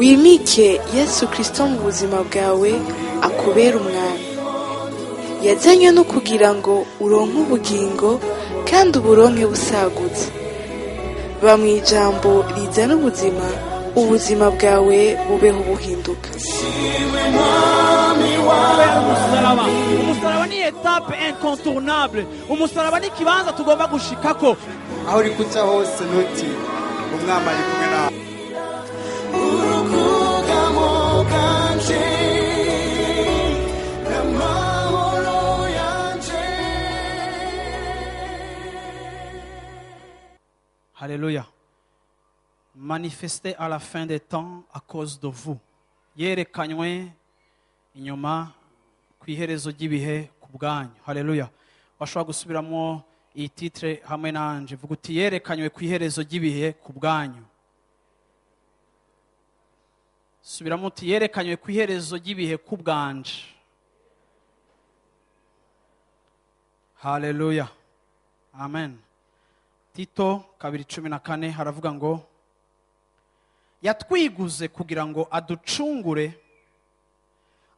Wimike Yesu Kristo mu buzima bwawe, akubera umwami. Yazanywe no kugira ngo uronke ubugingo kandi uburonke busagutse. Ba mu ijambo rizana ubuzima, ubuzima bwawe bubeho buhinduka. Umusaraba, umusaraba ni étape incontournable. Umusaraba ni ikibanza tugomba gushikako. Aho uri kuca hose, ntuti umwami ari kumwe nawe. Urukugamo bwanje n'amahoro yanje. Haleluya. Manifesté à la fin des temps à cause de vous, yerekanywe inyuma ku iherezo ry'ibihe ku bwanyu. Haleluya. Washobora gusubiramo iyi titre hamwe nanje, vuga uti: "Yerekanywe ku iherezo ry'ibihe ku bwanyu." Subiramo uti: "Yerekanywe ku iherezo ry'ibihe ku bwanje." Haleluya, amen. Tito 2:14 haravuga ngo: "Yatwiguze kugira ngo aducungure,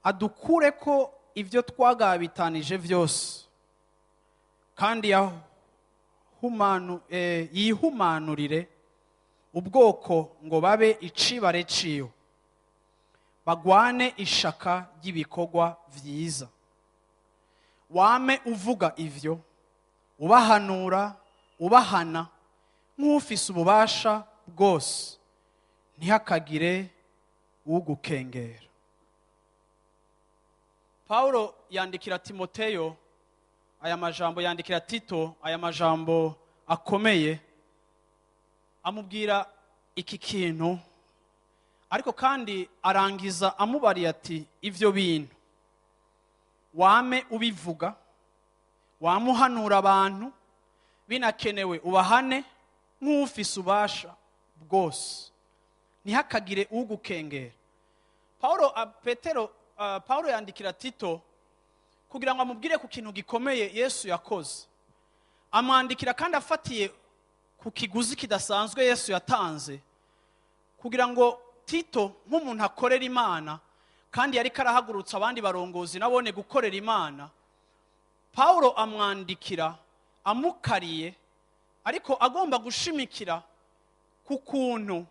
adukure ko ibyo twagabitanije byose, kandi yihumanurire ubwoko ngo babe icibare ciwe, bagwane ishaka ry'ibikorwa vyiza." Wame uvuga ivyo, ubahanura, ubahana nk'ufise ububasha bwose, ntihakagire ugukengera. Paulo yandikira Timoteyo aya majambo, yandikira Tito aya majambo akomeye, amubwira iki kintu, ariko kandi arangiza amubariye ati: "Ivyo bintu wame ubivuga, wamuhanura abantu, binakenewe ubahane nk'ufise ubasha bwose, ntihakagire ugukengera." Paulo, Petero, Paulo yandikira Tito kugira ngo amubwire ku kintu gikomeye Yesu yakoze. Amwandikira kandi afatiye ku kiguzi kidasanzwe Yesu yatanze, kugira ngo Tito, nk'umuntu akorera Imana kandi yari karahagurutsa abandi barongozi nabone gukorera Imana, Paulo amwandikira amukariye, ariko agomba gushimikira ku kuntu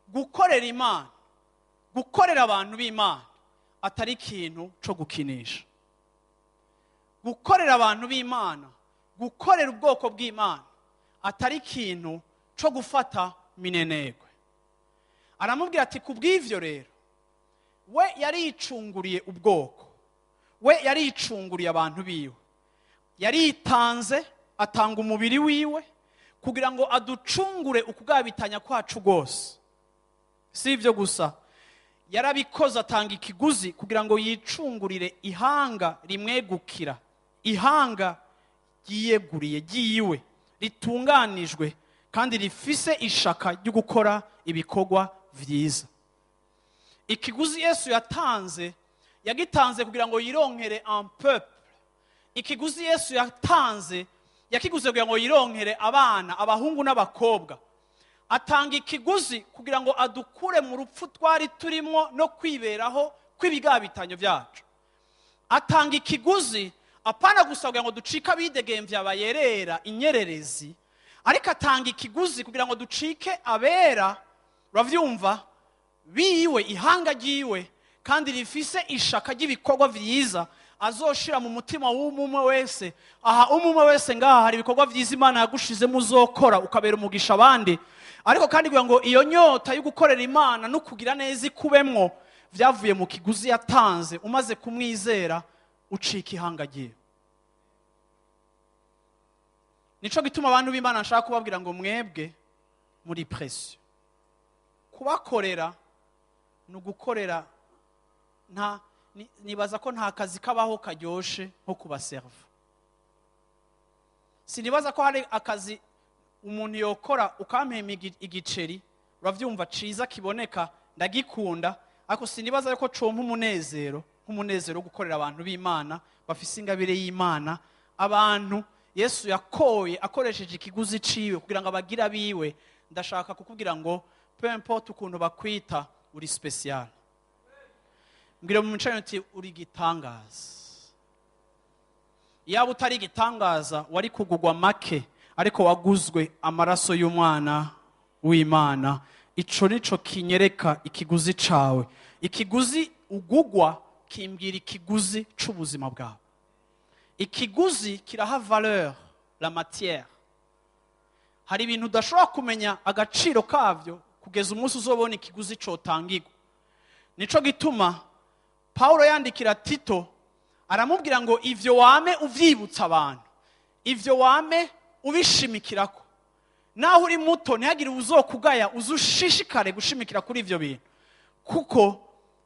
gukorera Imana, gukorera abantu b'Imana atari ikintu cyo gukinisha. Gukorera abantu b'Imana, gukorera ubwoko bw'Imana atari ikintu cyo gufata minenegwe. Aramubwira ati: "Ku bw'ivyo rero, we yaricunguriye ubwoko, we yaricunguriye abantu biwe, yaritanze, atanga umubiri wiwe kugira ngo aducungure ukugabitanya kwacu rwose. Si ibyo gusa, yarabikoze, atanga ikiguzi kugira ngo yicungurire ihanga rimwegukira, ihanga ryiyeguriye, ryiwe, ritunganijwe kandi rifise ishaka ryo gukora ibikorwa vyiza." Ikiguzi Yesu yatanze, yagitanze kugira ngo yironkere un peuple. Ikiguzi Yesu yatanze, yakiguze kugira ngo yironkere abana, abahungu n'abakobwa. Atanga ikiguzi kugira ngo adukure mu rupfu twari turimo no kwiberaho kw'ibigabitanyo byacu. Atanga ikiguzi apana gusa kugira ngo ducike abidegemvya bayerera inyererezi, ariko atanga ikiguzi kugira ngo ducike abera, uravyumva, biwe, ihanga ryiwe, kandi rifise ishaka ry'ibikorwa vyiza azoshira mu mutima w'umwe wese. Aha, umwe wese ngaha hari ibikorwa vyiza Imana yagushizemo uzokora, ukabera umugisha abandi. Ariko kandi kugira ngo iyo nyota yo gukorera Imana no kugira neza ikubemwo, vyavuye mu kiguzi yatanze. Umaze kumwizera, ucika ihanga ryiwe. Nico gituma, abantu b'Imana, nshaka kubabwira ngo mwebwe muri précieux. Kubakorera ni ugukorera nta nibaza ko nta kazi kabaho karyoshe nko kubaserva. Sinibaza ko hari akazi umuntu yokora ukampemba igiceri, uravyumva, ciza kiboneka, ndagikunda, ariko sinibaza yuko compa umunezero nk'umunezero wo gukorera abantu b'Imana bafise ingabire y'Imana, abantu Yesu yakoye akoresheje ikiguzi ciwe kugira ngo abagire abiwe. Ndashaka kukubwira ngo peu importe ukuntu bakwita, Uri spécial. Mbwira mu mucanye uti: "Uri igitangaza." Yaba utari igitangaza, wari kugugwa make, ariko waguzwe amaraso y'Umwana w'Imana. Ico nico kinyereka ikiguzi cawe. Ikiguzi ugugwa kimbwira ikiguzi c'ubuzima bwawe. Ikiguzi kiraha valeur la matière. Hari ibintu udashobora kumenya agaciro kavyo kugeza umunsi uzobona ikiguzi cotangirwa. Nico gituma Paulo yandikira Tito, aramubwira ngo: "Ivyo wame uvyibutsa abantu, ivyo wame ubishimikirako. Naho uri muto, ntihagire uzokugaya, uze ushishikare gushimikira kuri ivyo bintu, kuko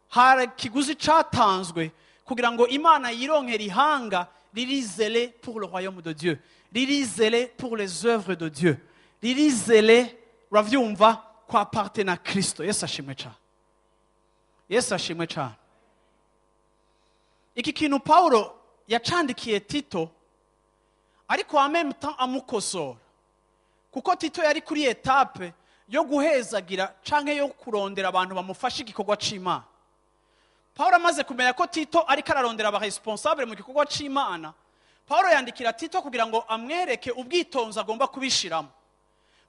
hari ikiguzi catanzwe kugira ngo Imana yironkere ihanga riri zélé pour le royaume de Dieu, riri zélé pour les œuvres de Dieu, riri zélé." Uravyumva ko appartient na Kristo. Yesu ashimwe cane, Yesu ashimwe cane. Iki kintu Paulo yacandikiye Tito, ariko en même temps amukosora, kuko Tito yari kuri étape yo guhezagira canke yo kurondera abantu bamufasha igikorwa c'Imana. Paulo amaze kumenya ko Tito ariko ararondera abaresponsable mu gikorwa c'Imana, Paulo yandikira Tito kugira ngo amwereke ubwitonzi agomba kubishiramo.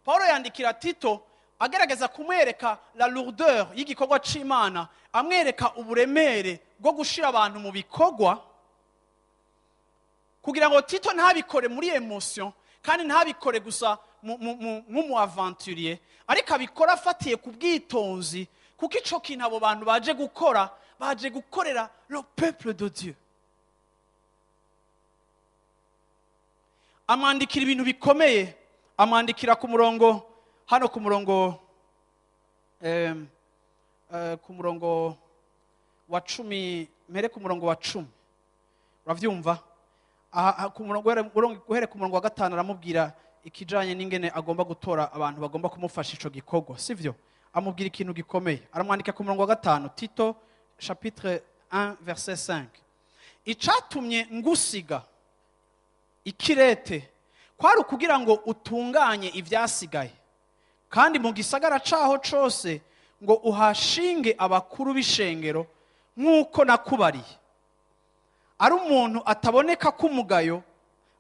Paulo yandikira Tito agerageza kumwereka la lourdeur y'igikorwa c'Imana, amwereka uburemere bwo gushira abantu mu bikorwa, kugira ngo Tito ntabikore muri émotion, kandi ntabikore gusa nk'umu aventurier, ariko abikora afatiye ku bwitonzi, kuko ico kintu abo bantu baje gukora, baje gukorera le peuple de Dieu. Amwandikira ibintu bikomeye. Amwandikira ku murongo hano, ku murongo wa 10, mpere ku murongo wa 10. Uravyumva? Aha, ku murongo guhere ku murongo wa 5, aramubwira ikijanye n'ingene agomba gutora abantu bagomba kumufasha ico gikorwa, sivyo? Amubwira ikintu gikomeye, aramwandika ku murongo wa 5, Tito chapitre 1 verset 5: "Icatumye ngusiga ikirete kwari ukugira ngo utunganye ivyasigaye, kandi mu gisagara caho cose ngo uhashinge abakuru b'ishengero nk'uko nakubariye, ari umuntu ataboneka k'umugayo,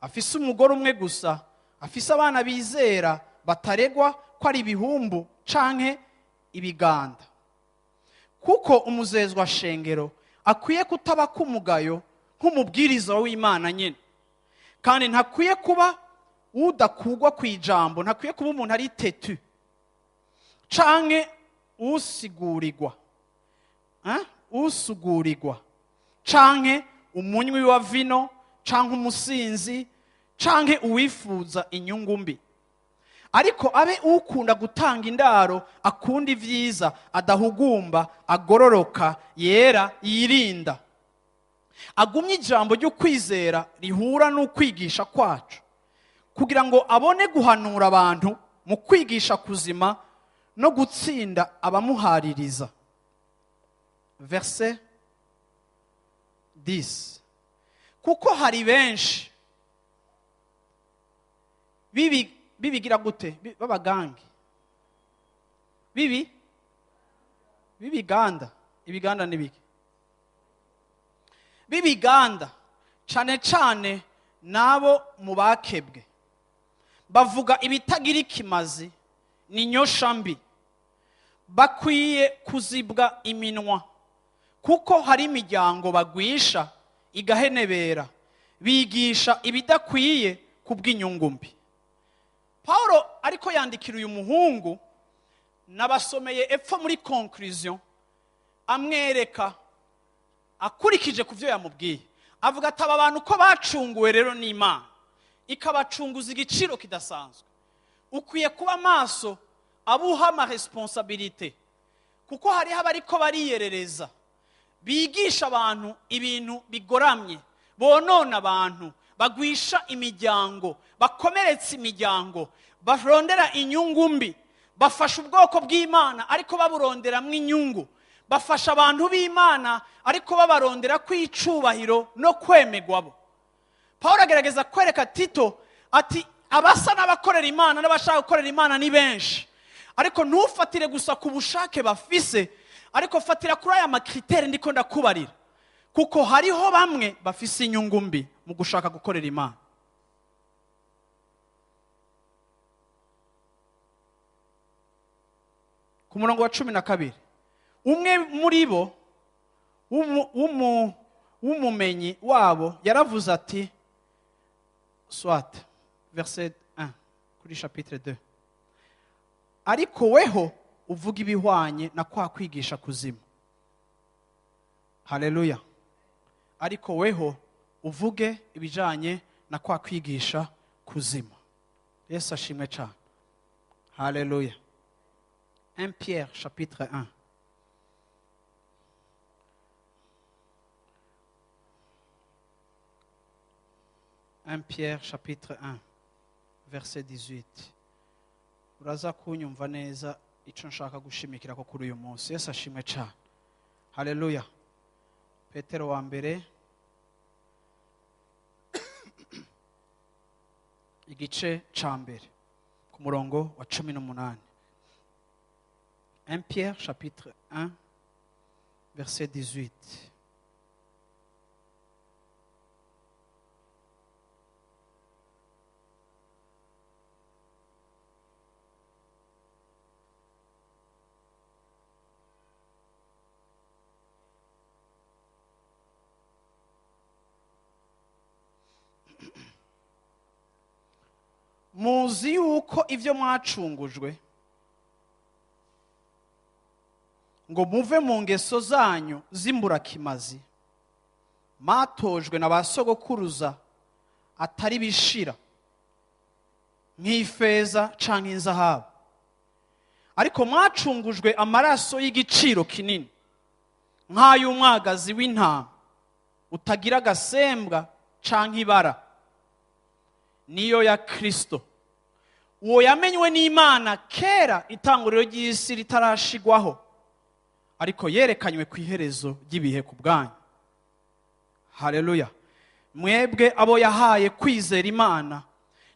afise umugore umwe gusa, afise abana bizera bataregwa ko ari ibihumbu canke ibiganda. Kuko umuzezwa shengero akwiye kutaba k'umugayo nk'umubwiriza w'Imana nyine, kandi ntakwiye kuba udakugwa ku ijambo, ntakwiye kuba umuntu ari têtu canke usigurirwa, eh? Usugurirwa, canke umunywi wa vino, canke umusinzi, canke uwifuza inyungu mbi, ariko abe ukunda gutanga indaro, akunda ibyiza, adahugumba, agororoka, yera, yirinda, agumye ijambo ryo kwizera rihura n'ukwigisha kwacu, kugira ngo abone guhanura abantu mu kwigisha kuzima no gutsinda abamuhaririza." Verset 10: "Kuko hari benshi bibi bibigira gute? B'abagangi bibi b'ibiganda." Ibiganda ni biki? "B'ibiganda, cane cane nabo mu bakebwe, bavuga ibitagira ikimazi, ni nyosha mbi, bakwiye kuzibwa iminwa, kuko hari imiryango bagwisha igahenebera, bigisha ibidakwiye ku bw'inyungu mbi." Paulo ariko yandikira uyu muhungu, nabasomeye epfo muri conclusion, amwereka akurikije ku byo yamubwiye, avuga ati: "Aba bantu ko bacunguwe rero n'Imana, ikabacunguza igiciro kidasanzwe, ukwiye kuba maso abuha amaresponsabilités, kuko hariho abariko bariyerereza, bigisha abantu ibintu bigoramye, bonona abantu, bagwisha imiryango, bakomeretsa imiryango, barondera inyungu mbi, bafasha ubwoko bw'Imana ariko baburonderamwo inyungu, bafasha abantu b'Imana ariko babarondera kw'icubahiro no kwemegwabo." Paul agerageza kwereka Tito ati: "Abasa n'abakorera Imana n'abashaka gukorera Imana ni benshi, ariko ntufatire gusa ku bushake bafise." Ariko fatira kuri aya ma critères ndiko ndakubarira, kuko hariho bamwe bafise inyungu mbi mu gushaka gukorera Imana. Ku murongo wa 12, umwe muri bo w'umumenyi wabo yaravuze ati, soit verset 1 kuri chapitre 2, ariko weho uvuga ibihwanye na kwa kwigisha kuzima. Haleluya. Ariko weho uvuge ibijanye na kwa kwigisha kuzima. Yesu ashimwe cyane. Haleluya. 1 Pierre chapitre 1. 1 Pierre chapitre 1 verset 18. Uraza kunyumva neza ico nshaka gushimikira ko kuri uyu munsi. Yesu ashimwe cyane. Haleluya. Petero wa mbere igice ca mbere ku murongo wa 18. 1 Pierre chapitre 1 verset 18. Muzi yuko ivyo mwacungujwe ngo muve mu ngeso zanyu z'imburakimazi matojwe na ba sogokuruza atari bishira nk'ifeza canke inzahabu, ariko mwacungujwe amaraso y'igiciro kinini nk'ay'umwagazi w'intama utagira agasembwa canke ibara, niyo ya Kristo. Uwo yamenywe n'Imana kera itanguriro ry'isi ritarashigwaho, ariko yerekanywe ku iherezo ry'ibihe ku bwanyu. Haleluya. Mwebwe abo yahaye kwizera Imana,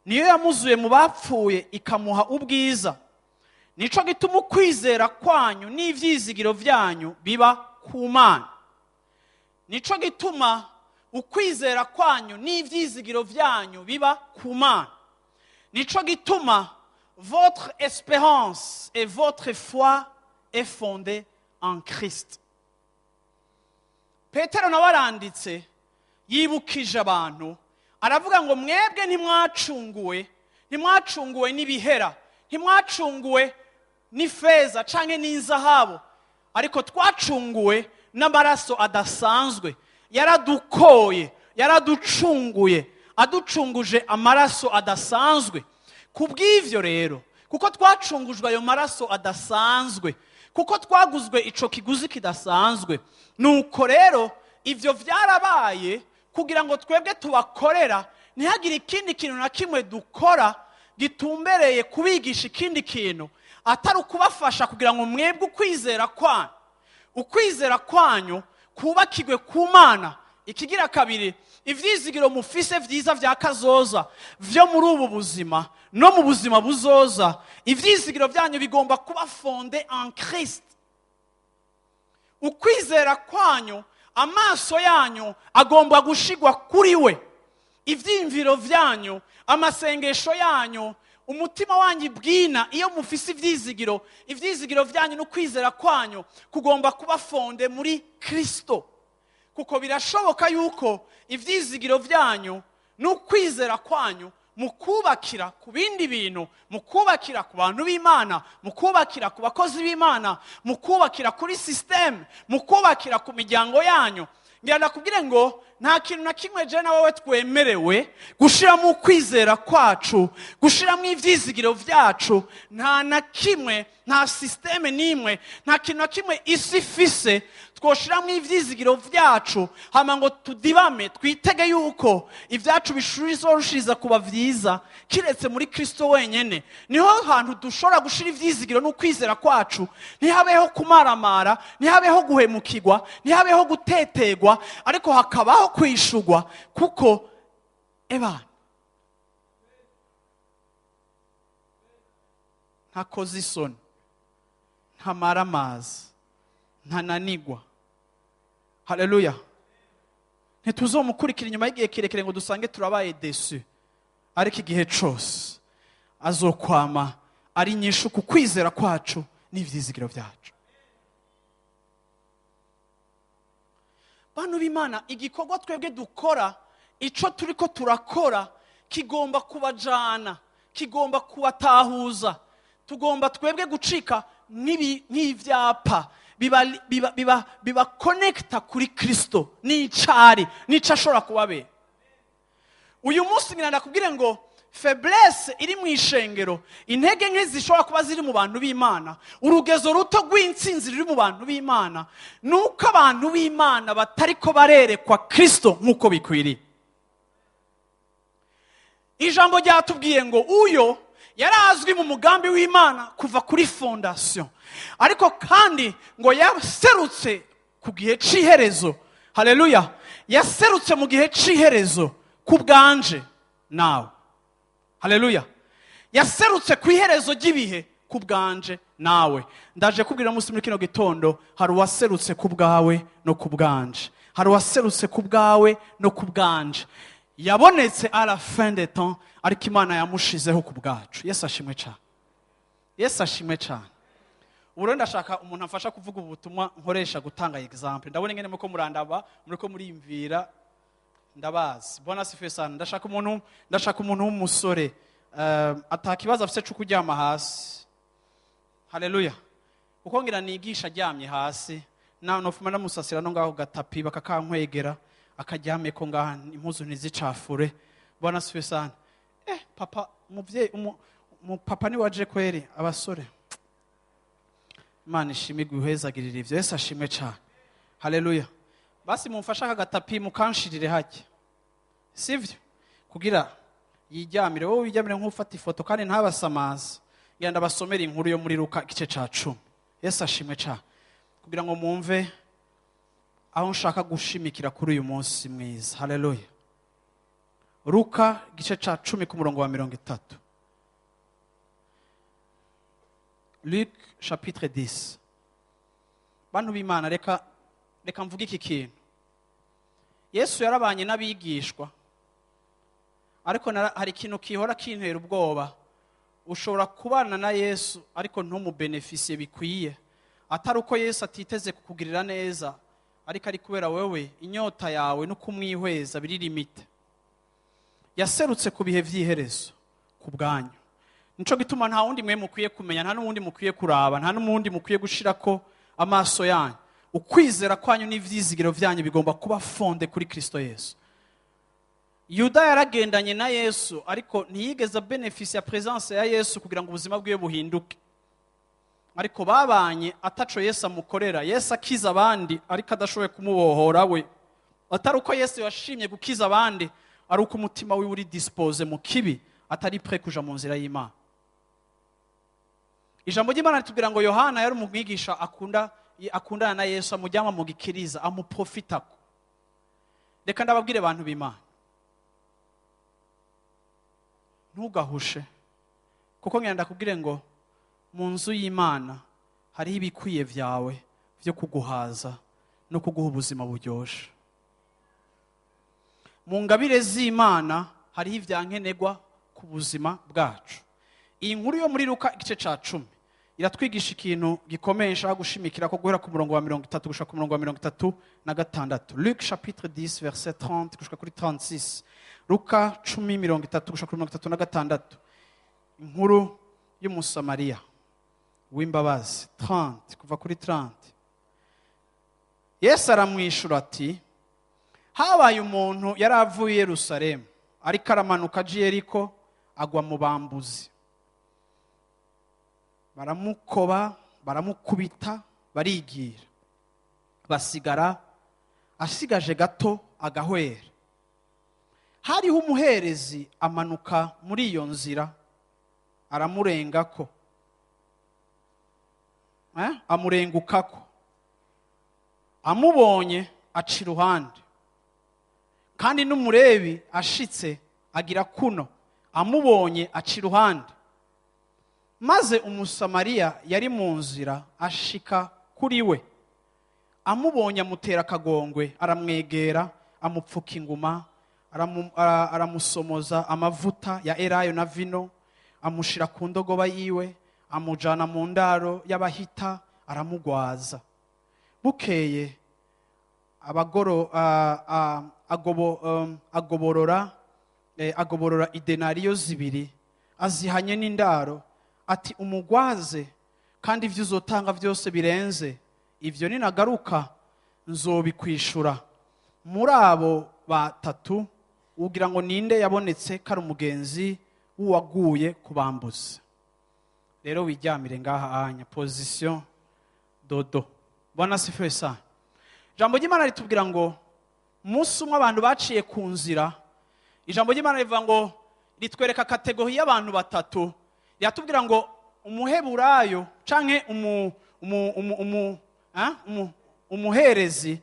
niyo yamuzuye mu bapfuye ikamuha ubwiza. Nico gituma ukwizera kwanyu n'ivyizigiro vyanyu biba ku Mana. Nico gituma ukwizera kwanyu n'ivyizigiro vyanyu biba ku Mana. Nico gituma votre espérance et votre foi est fondée en Christ. Petero nawe aranditse yibukije abantu, aravuga ngo mwebwe ntimwacunguwe, ntimwacunguwe n'ibihera, ntimwacunguwe n'ifeza canke n'inzahabu, ariko twacunguwe n'amaraso adasanzwe. Yaradukoye, yaraducunguye, aducunguje amaraso adasanzwe. Kubw'ivyo rero, kuko twacungujwe ayo maraso adasanzwe, kuko twaguzwe ico kiguzi kidasanzwe, nuko rero ivyo vyarabaye kugira ngo twebwe tubakorera, ntihagire ikindi kintu na kimwe dukora gitumbereye kubigisha ikindi kintu atari ukubafasha kugira ngo mwebwe ukwizera kwanyu, ukwizera kwanyu kubakigwe ku Mana. Ikigira kabiri, ivyizigiro mufise vyiza vya kazoza vyo muri ubu buzima no mu buzima buzoza, ivyizigiro vyanyu bigomba kuba fondé en Christ. Ukwizera kwanyu, amaso yanyu agomba gushigwa kuri we. Ivyiyumviro vyanyu, amasengesho yanyu, umutima wanyu bwina, iyo mufise ivyizigiro, ivyizigiro vyanyu no kwizera kwanyu kugomba kuba fondé muri Kristo. Kuko birashoboka yuko ivyizigiro vyanyu no kwizera kwanyu mukubakira ku bindi bintu, mukubakira ku bantu b'Imana, mukubakira ku bakozi b'Imana, mukubakira kuri system, mukubakira ku miryango yanyu. Ngira ndakubwire ngo nta kintu na kimwe je na wowe twemerewe gushiramo ukwizera kwacu, gushiramo ivyizigiro vyacu. Nta na kimwe, nta systeme nimwe, nta kintu na kimwe isi ifise twoshiramo ivyizigiro vyacu hama ngo tudibame twitege yuko ivyacu bishurizwa kuba vyiza, kiretse muri Kristo wenyene. Niho hantu dushobora gushira ivyizigiro n'ukwizera kwacu. Ntihabeho kumaramara, ntihabeho guhemukirwa, ntihabeho gutetegwa, ariko hakabaho kwishurwa. Kuko eba ntakoze isoni, ntamara amazi, Ntananigwa. Haleluya. Ntituzomukurikira inyuma y'igihe kirekire ngo dusange turabaye déçus, ariko igihe cose azokwama ari nyishu ku kwizera kwacu n'ivyizigiro vyacu. Bantu b'Imana, igikorwa twebwe dukora, ico turiko turakora kigomba kubajana, kigomba kubatahuza. Tugomba twebwe gucika nk'ivyapa biba connecta kuri Kristo n'icari n'ico ashobora kubabera. Uyu munsi ngira ndakubwire ngo faiblesse iri mu ishengero, intege nke zishobora kuba ziri mu bantu b'Imana, urugezo ruto rw'intsinzi ruri mu bantu b'Imana, nuko abantu b'Imana batariko barerekwa Kristo nk'uko bikwiriye. Ijambo ryatubwiye ngo uyo yarazwi mu mugambi w'Imana kuva kuri fondation, ariko kandi ngo yaserutse ku gihe c'iherezo. Haleluya, yaserutse mu gihe c'iherezo ku bwanje nawe. Haleluya, yaserutse ku iherezo ry'ibihe ku bwanje nawe. Ndaje kubwira umunsi muri kino gitondo, hari uwaserutse ku bwawe no ku bwanje, hari uwaserutse ku bwawe no ku bwanje. Yabonetse à la fin des temps, ariko Imana yamushizeho ku bwacu. Yesu ashimwe cyane, Yesu ashimwe cyane. Ubu rero ndashaka umuntu amfasha kuvuga ubutumwa nkoresha gutanga example. Ndabona ingene muko murandaba, muriko muriyumvira, ndabazi. Bwana asifiwe sana. Ndashaka umuntu w'umusore atakibazo afise cyo kuryama hasi. Haleluya. Kuko ngira nigisha aryamye hasi, na nofuma ndamusasira no ngaho gatapi bakakankwegera akaryame ko ngaha impuzu ntizicafure. Bwana asifiwe sana. Papa muvyeyi, papa ni waje kweri abasore. Imana ishimwe guhezagirira ivyo. Yesu ashimwe cyane. Haleluya. Basi mumfasha aka gatapi mukanshirire hake, sivyo? Kugira yiryamire, wowe wiryamire nk'ufata ifoto kandi ntabasamaze. Ngira ndabasomera inkuru yo muri Luka igice ca 10. Yesu ashimwe cyane. Kugira ngo mwumve aho nshaka gushimikira kuri uyu munsi mwiza. Haleluya. Luka igice ca 10 ku murongo wa 30. Luc chapitre 10. Bantu b'Imana, reka mvuge iki kintu. Yesu yarabanye n'abigishwa, ariko hari ikintu kihora kintera ubwoba. Ushobora kubana na Yesu ariko ntumubeneficie bikwiye, atari uko Yesu atiteze kukugirira neza, ariko ari kubera wewe inyota yawe no kumwihweza biri limite. Yaserutse ku bihe vy'iherezo ku bwanyu. Nico gituma nta wundi mwe mukwiye kumenya, nta n'uwundi mukwiye kuraba, nta n'uwundi mukwiye gushirako amaso yanyu. Ukwizera kwanyu n'ivyizigiro vyanyu bigomba kuba fonde kuri Kristo Yesu. Yuda yaragendanye na Yesu, ariko ntiyigeze beneficia presence ya Yesu kugira ngo ubuzima bwiwe buhinduke. Ariko babanye ataco Yesu amukorera. Yesu akiza abandi ariko adashoboye kumubohora we. Atari uko Yesu yashimye gukiza abandi, ari uko umutima wiwe uri dispose mu kibi, atari prêt kuja mu nzira y'Imana. Ijambo ry'Imana ritubwira ngo Yohana yari umwigisha akundana na Yesu, amujyama mu gikiriza, amuprofitako. Reka ndababwire abantu b'Imana, ntugahushe, kuko ngenda ndakubwire ngo mu nzu y'Imana hariho ibikwiye vyawe vyo kuguhaza no kuguha ubuzima buryoshe. Mu ngabire z'Imana hariho ivyankenerwa ku buzima bwacu. Iyi nkuru yo muri Luka igice ca 10 iratwigisha ikintu gikomeye nshaka gushimikira ko guhera ku murongo wa 30 gushika ku murongo wa 36. Luc chapitre 10 verset 30 gushika kuri 36. Luka 10:30 gushika kuri 36. Inkuru y'Umusamariya w'imbabazi 30 kuva kuri 30. Yesu aramwishura ati, habaye umuntu yari avuye i Yerusalemu ariko aramanuka aje i Yeriko, agwa mu bambuzi, baramukoba, baramukubita, barigira, basigara asigaje gato agahwera. Hariho umuherezi amanuka muri iyo nzira aramurengako, amurengukako. Amubonye aca iruhande. Kandi n'umurebi ashitse agira kuno, amubonye aca iruhande. Maze Umusamariya yari mu nzira ashika kuri we, Amubonye amutera akagongwe, aramwegera, amupfuka inguma, aramusomoza amavuta ya elayo na vino, amushira ku ndogoba yiwe, amujana mu ndaro y'abahita, aramugwaza. Bukeye abagoro agoborora idenariyo 2 azihanye n'indaro, ati umugwaze, kandi ivyo uzotanga vyose birenze ivyo ninagaruka nzobikwishura. Muri abo batatu ugira ngo ninde yabonetse kari umugenzi w'uwaguye kubambuza? Rero wiryamire ngaha anya position dodo. Bwana sifiwe sana. Ijambo ry'Imana ritubwira ngo umunsi umwe abantu baciye ku nzira. Ijambo ry'Imana rivuga ngo ritwereka kategori y'abantu batatu. Riratubwira ngo umuheburayo canke umuherezi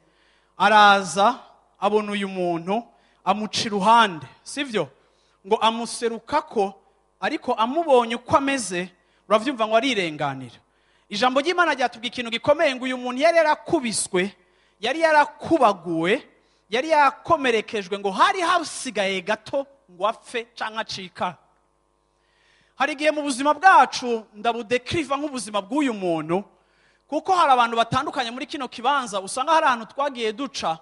araza abona uyu muntu amuca iruhande, sivyo? Ngo amuserukako, ariko amubonye uko ameze, uravyumva ngo arirenganira. Ijambo ry'Imana ryatubwiye ikintu gikomeye, ngo uyu muntu yari yarakubiswe, yari yarakubaguwe, yari yakomerekejwe, ngo hari hasigaye gato ngo apfe canke acika. Hari igihe mu buzima bwacu ndabudekriva nk'ubuzima bw'uyu muntu, kuko hari abantu batandukanye muri kino kibanza usanga hari ahantu twagiye duca,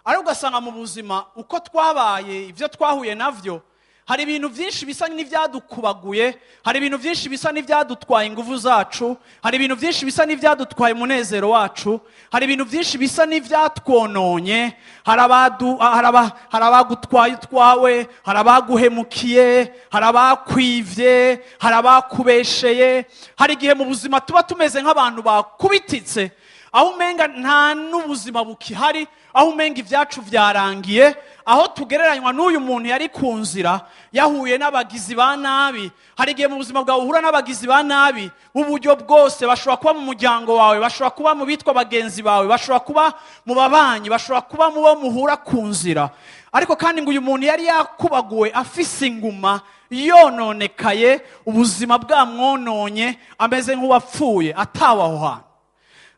ariko ugasanga mu buzima uko twabaye, ivyo twahuye navyo, hari ibintu byinshi bisa n'ivyadukubaguye, hari ibintu byinshi bisa n'ivyadutwaye ingufu zacu, hari ibintu byinshi bisa n'ivyadutwaye umunezero wacu, hari ibintu byinshi bisa n'ivyatwononye, hari abagutwaye utwawe, hari abaguhemukiye, hari abakwivye, hari abakubesheye. Hari igihe mu buzima tuba tumeze nk'abantu bakubititse, aho umenga nta n'ubuzima bukihari, aho umenga ibyacu vyarangiye, aho tugereranywa n'uyu muntu yari ku nzira yahuye n'abagizi ba nabi. Hari igihe mu buzima bwawe uhura n'abagizi ba nabi b'uburyo bwose, bashobora kuba mu muryango wawe, bashobora kuba mu bitwa bagenzi bawe, bashobora kuba mu babanyi, bashobora kuba mu bo muhura ku nzira. Ariko kandi ngo uyu muntu yari yakubaguwe, afise inguma, yononekaye, ubuzima bwamwononye, ameze nk'uwapfuye atawe aho hantu.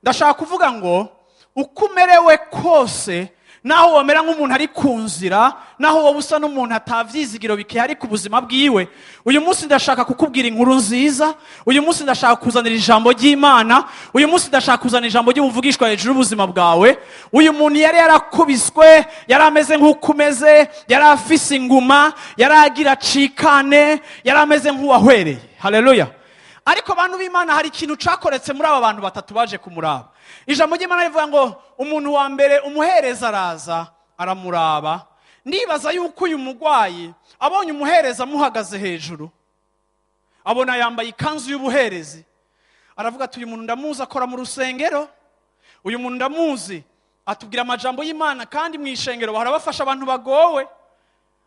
Ndashaka kuvuga ngo uko umerewe kose, naho womera nk'umuntu ari ku nzira, naho wowe usa n'umuntu atavyizigiro bikihari ku buzima bwiwe, uyu munsi ndashaka kukubwira inkuru nziza, uyu munsi ndashaka kuzanira ijambo ry'Imana, uyu munsi ndashaka kuzanira ijambo ry'ubuvugishwa hejuru y'ubuzima bwawe. Uyu muntu yari yarakubiswe, yari ameze nk'uko umeze, yari afise inguma, yari agira acikane, yari ameze nk'uwahwereye. Haleluya. Ariko bantu b'Imana, hari ikintu cakoretse muri aba bantu batatu baje kumuraba. Ijambo ry'Imana rivuga ngo umuntu wa mbere umuhereza araza aramuraba. Ndibaza yuko uyu mugwayi abonye umuhereza amuhagaze hejuru, abona yambaye ikanzu y'ubuherezi, aravuga ati uyu muntu ndamuzi akora mu rusengero, uyu muntu ndamuzi atubwira amajambo y'Imana, kandi mu ishengero bahora bafasha abantu bagowe.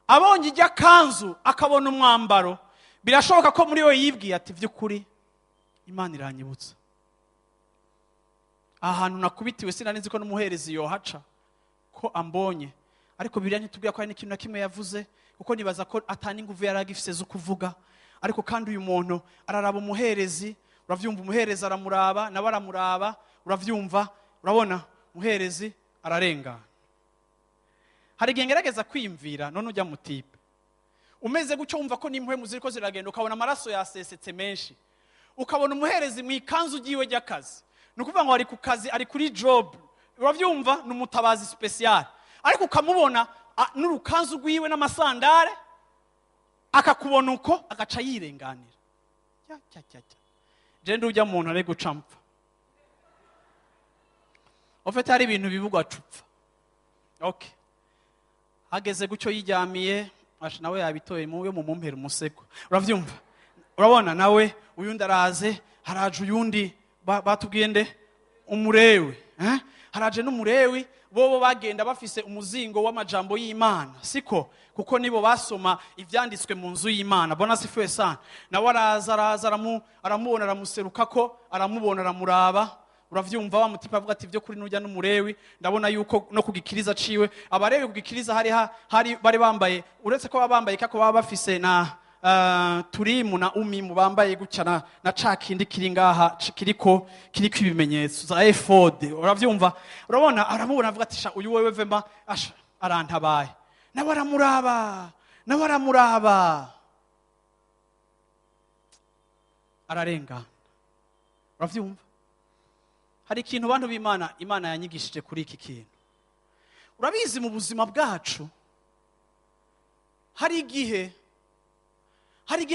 Abonye ijya kanzu akabona umwambaro, birashoboka ko muri we yibwiye ati vy'ukuri Imana iranyibutsa ahantu nakubitiwe, sinari nzi ko n'umuherezi yohaca ko ambonye. Ariko Bibiliya ntitubwira ko hari n'ikintu na kimwe yavuze, kuko nibaza ko atani inguvu yari agifise zo kuvuga. Ariko kandi uyu muntu araraba umuherezi, uravyumva, umuherezi aramuraba, nawe aramuraba, uravyumva, urabona umuherezi ararengana. Hari igihe ngerageza kwiyumvira none ujya mu tipe umeze gutyo, wumva ko n'impwemu ziriko ziragenda, ukabona amaraso yasesetse menshi, ukabona umuherezi mu ikanzu ugiwe ry'akazi, ni ukuvuga ngo ari ku kazi, ari kuri job, uravyumva, ni umutabazi special. Ariko ukamubona n'urukanzu rwiwe n'amasandare, akakubona uko agaca yirenganira. Ya, ya, ya, ya. Je ndujya muntu ari guca mpfa. En fait hari ibintu bivugwa cupfa. Okay. Hageze gutyo yiryamiye, asha nawe yabitoye mu yo mumumpera umusego. Uravyumva? Urabona nawe uyundi araze, haraje uyundi batubwiye nde? Umurewi. Haraje n'umurewi, bobo bagenda bafise umuzingo w'amajambo y'Imana, siko? Kuko nibo basoma ivyanditswe mu nzu y'Imana. Bona sifuwe sana. Nawe araza, araza, aramubona, aramuserukako, aramubona, aramuraba. Uravyumva wa mutipa avuga ati vyo kuri nujya n'umurewi, ndabona yuko no kugikiriza ciwe. Abarewi kugikiriza hari bari bambaye, uretse ko baba bambaye kako baba bafise na Turimu na Umimu bambaye gutya na ca kindi kiri ngaha kiriko ibimenyetso za efode. Uravyumva, urabona, aramubona avuga ati: "Sha, uyu wewe vema asha arantabaye." Nawe aramuraba, nawe aramuraba, ararengana. Uravyumva, hari ikintu, bantu b'Imana, Imana yanyigishije kuri iki kintu. Urabizi, mu buzima bwacu hari igihe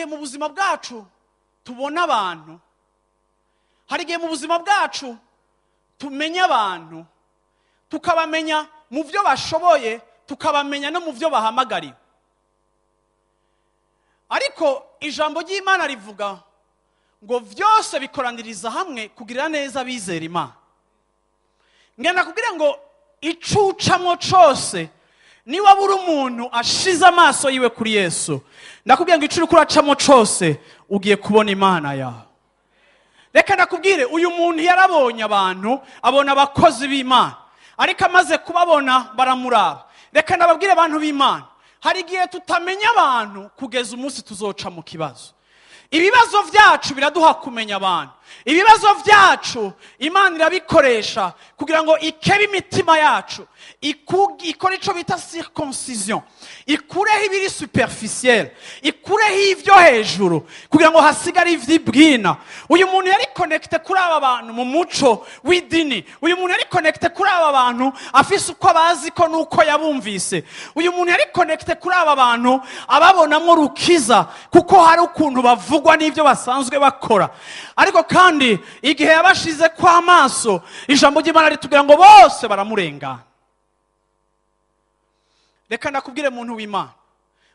mu buzima bwacu tubona abantu, hari igihe mu buzima bwacu tumenya abantu, tukabamenya mu byo bashoboye, tukabamenya no mu byo bahamagariwe. Ariko ijambo ry'Imana rivuga ngo byose bikoraniriza hamwe kugirira neza abizera Imana. Ngenda kubwira ngo icucamwo cose, niba buri umuntu ashize amaso yiwe kuri Yesu, ndakubwira ngo ico uriko uracamo cose ugiye kubona Imana yawe. Reka ndakubwire, uyu muntu yarabonye abantu, abona abakozi b'Imana, ariko amaze kubabona baramuraba. Reka ndababwire, abantu b'Imana, hari igihe tutamenya abantu kugeza umunsi tuzoca mu kibazo. Ibibazo byacu biraduha kumenya abantu. Ibibazo byacu Imana irabikoresha kugira ngo ikebe imitima yacu, ikore icyo bita circoncision, ikureho ibiri superficiel, ikureho ibyo hejuru kugira ngo hasigare ivy'ibwina. Uyu muntu yari connecté kuri aba bantu mu muco w'idini. Uyu muntu yari connecté kuri aba bantu afise uko abazi ko nuko yabumvise. Uyu muntu yari connecté kuri aba bantu ababonamo rukiza, kuko hari ukuntu bavugwa n'ibyo basanzwe bakora. Ariko kandi igihe yabashize kw'amaso, ijambo ry'Imana ritubwira ngo bose baramurengana. Reka ndakubwire, muntu w'Imana,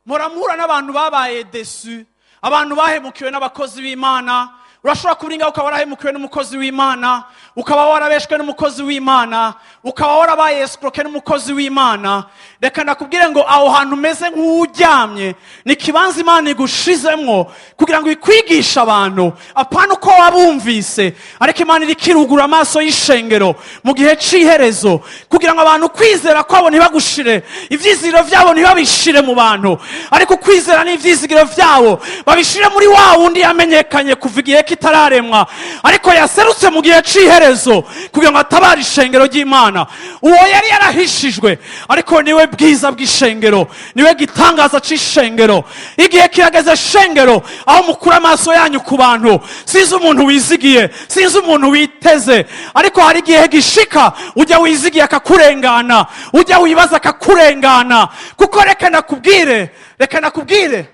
muramura n'abantu babaye déçus, abantu bahemukiwe n'abakozi b'Imana. Urashobora kuba uri ngaho ukaba warahemukiwe n'umukozi w'Imana, ukaba warabeshwe n'umukozi w'Imana, ukaba warabaye escroqué n'umukozi w'Imana. Reka ndakubwire ngo aho hantu umeze nk'uryamye ni ikibanza Imana igushizemwo kugira ngo ikwigishe abantu, apana uko wabumvise, ariko Imana iriko irugura amaso y'ishengero mu gihe c'iherezo kugira ngo abantu kwizera kwabo ntibagushire, ivyizigiro vyabo ntibabishire mu bantu, ariko kwizera n'ivyizigiro vyabo babishire muri wa wundi yamenyekanye kuva igihe kitararemwa, ariko yaserutse mu gihe c'iherezo kugira ngo atabare ishengero ry'Imana. Uwo yari yarahishijwe, ariko niwe bwiza bw'ishengero, niwe gitangaza c'ishengero. Igihe kirageze, shengero, aho mukura amaso yanyu ku bantu. Sinzi umuntu wizigiye, sinzi umuntu witeze, ariko hari igihe gishika ujya wizigiye akakurengana, ujya wibaza akakurengana. Kuko reka nakubwire,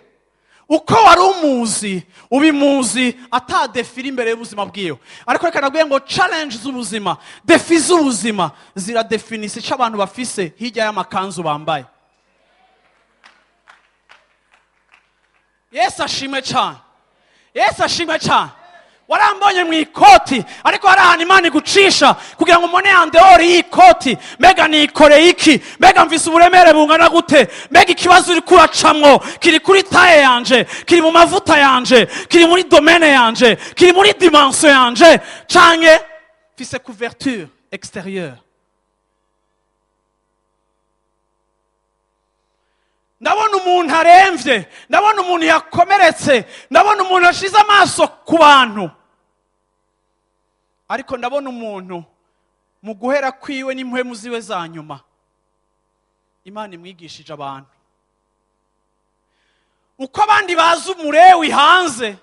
uko wari umuzi ubimuzi ata défi iri imbere y'ubuzima bwiwe. Ariko reka nakubwire ngo challenge z'ubuzima, défis z'ubuzima ziradefinisa icyo abantu bafise hirya y'amakanzu bambaye. Yesu ashimwe cyane, Yesu ashimwe cyane. Warambonye mu ikoti, ariko hari ahantu Imana igucisha kugira ngo umone en dehors y'ikoti. Mbega nikoreye iki? Mbega mvise uburemere bungana gute? Mbega ikibazo uri kuracamwo kiri kuri taille yanje, kiri mu mavuta yanje, kiri muri domaine yanje, kiri muri dimension yanje, canke mfise couverture extérieure? Ndabona umuntu aremvye, ndabona umuntu yakomeretse, ndabona umuntu ashize amaso ku bantu, ariko ndabona umuntu mu guhera kwiwe n'impwemu ziwe za nyuma Imana imwigishije abantu. Uko abandi bazi umurewi hanze,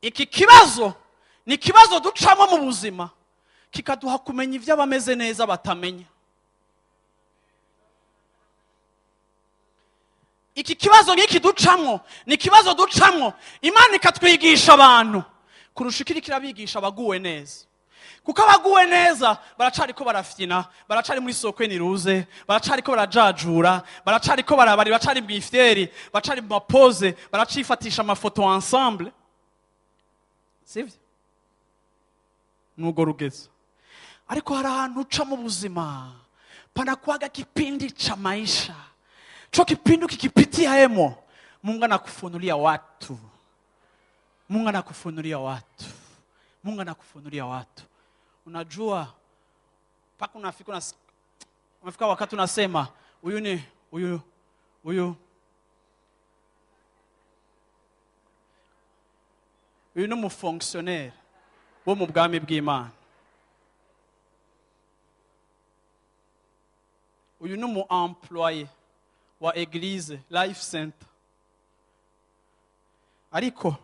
iki kibazo ni ikibazo ducamo mu buzima kikaduha kumenya ibyo abameze neza batamenya. Iki kibazo nk'iki ducamwo ni ikibazo ducamwo Imana ikatwigisha abantu kurusha uko iriko irabigisha abaguwe neza, kuko abaguwe neza baracariko barafyina, baracari muri sokwe niruze, baracariko barajajura, baracariko barabari, baracari mu ifyeri, baracari mu mapoze, baracifatisha amafoto ensemble, sivyo? Nugo rugeze. Ariko hari ahantu uca mu buzima, panakuwaga kipindi cha maisha, cho kipindi ukikipitia hemo, Mungu anakufunulia watu, Mungu anakufunulia watu, Mungu anakufunulia watu. Unajua mpaka unafika wakati unasema, huyu ni huyu huyu. Uyu ni umufonctionnaire wo mu bwami bw'Imana. Uyu ni umu employé wa Eglise Life Center. Ariko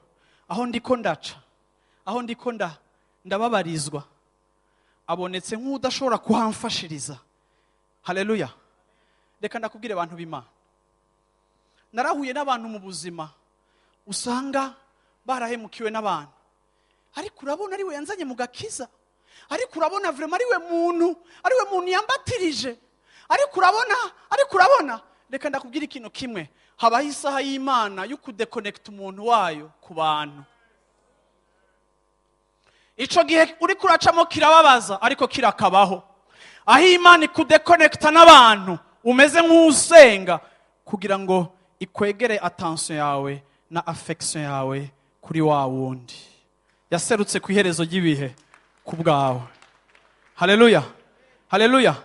aho ndiko ndaca, aho ndiko ndababarizwa, abonetse nk'udashobora kuhamfashiriza. Haleluya. Reka ndakubwire abantu b'Imana, narahuye n'abantu mu buzima usanga barahemukiwe n'abantu, ariko urabona ariwe yanzanye mu gakiza, ariko urabona vraiment ariwe muntu yambatirije, ariko urabona. Reka ndakubwire ikintu kimwe, habaho isaha y'Imana yo kudekonekta umuntu wayo ku bantu. Ico gihe uri kuracamo kirababaza, ariko kirakabaho. Aho Imana ikudekonekta n'abantu umeze nk'usenga kugira ngo ikwegere attention yawe na affection yawe kuri wa wundi yaserutse ku iherezo ry'ibihe ku bwawe. Haleluya, haleluya.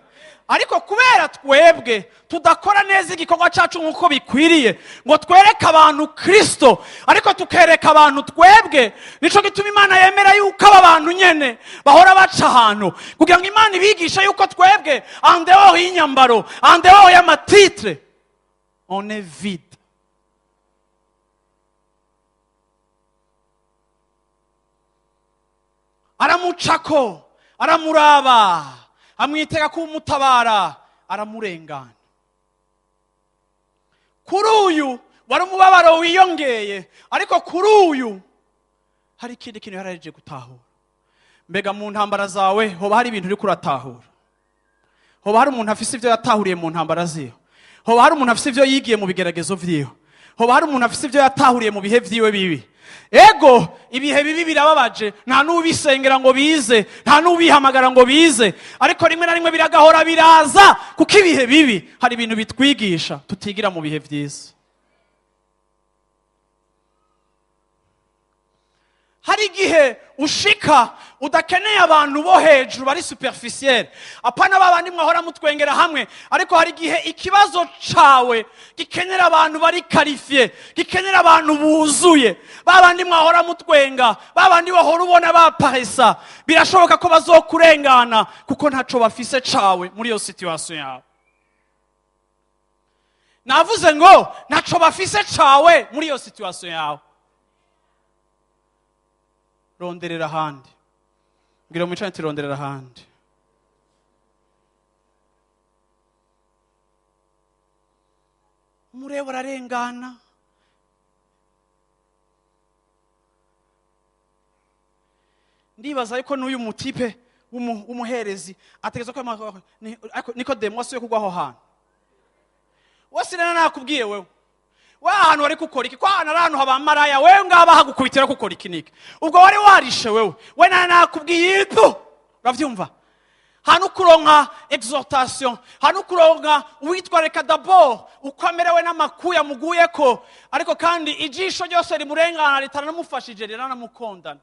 Ariko kubera twebwe tudakora neza igikorwa cyacu nk'uko bikwiriye, ngo twereke abantu Kristo, ariko tukereka abantu twebwe, nico gituma Imana yemera yuko aba bantu nyene bahora baca ahantu kugira ngo Imana ibigishe yuko twebwe en dehors y'inyambaro, en dehors y'amatitre, on est vide. Aramucako, aramuraba, amwitega kumutabara, aramurengana. Kuri uyu wari umubabaro wiyongeye, ariko kuri uyu hari ikindi kintu yaraje gutahura. Mbega mu ntambara zawe hoba hari ibintu uri kuratahura? Hoba hari umuntu afise ivyo yatahuriye mu ntambara ziwe? Hoba hari umuntu afise ivyo yigiye mu bigeragezo vyiwe? Hoba hari umuntu afise ivyo yatahuriye mu bihe vyiwe bibi? Ego, ibihe bibi birababaje, nta n'ubisengera ngo bize, nta n'ubihamagara ngo bize, ariko rimwe na rimwe biragahora biraza, kuko ibihe bibi hari ibintu bitwigisha tutigira mu bihe vyiza. Hari igihe ushika udakeneye abantu bo hejuru bari superficiel, apana babandi mwahora mutwengera hamwe, ariko hari igihe ikibazo cawe gikenera abantu bari qualifié, gikenera abantu buzuye, babandi mwahora mutwenga, babandi bahora ubona baparesa, birashoboka ko bazokurengana kuko ntaco bafise cawe muri iyo situation yawe. Navuze ngo ntaco bafise cawe muri iyo situation yawe. Ronderera ahandi. Ngira mwicane ati ronderera ahandi. Umureba ararengana. Ndibaza yuko n'uyu mutipe w'umuherezi ategeza ko ariko Nikodemo wasubiye kugwa aho hantu. Wose rero nakubwiye wewe, wa hantu wari gukora iki? Kwa hantu ari ahantu haba maraya, wewe ngaba hagukubitira gukora iki niki? Ubwo wari warishe wewe. We nakubwiye ibyo. Uravyumva? Hano kuronka exhortation, hano kuronka uwitwareka d'abord uko amerewe n'amakuru yamuguyeko, ariko kandi ijisho ryose rimurengana ritaranamufashije riranamukondana.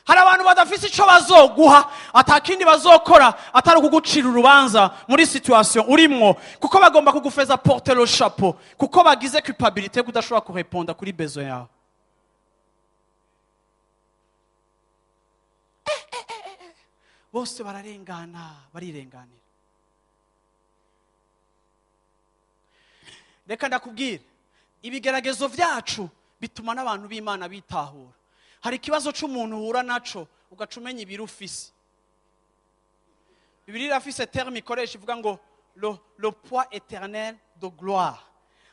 Hari abantu badafise ico bazoguha, atakindi bazokora atari ukugucira urubanza muri situation urimwo, kuko bagomba kugufeza porter le chapeau, kuko bagize culpabilité yo kudashobora kureponda kuri besoin yawe. Bose bararengana, barirenganira. Reka ndakubwire, ibigeragezo vyacu bituma n'abantu b'Imana bitahura. Hari ikibazo c'umuntu uhura naco ugaca umenya ibiro ufise. Bibiliya irafise terme ikoresha ivuga ngo le poids éternel de gloire.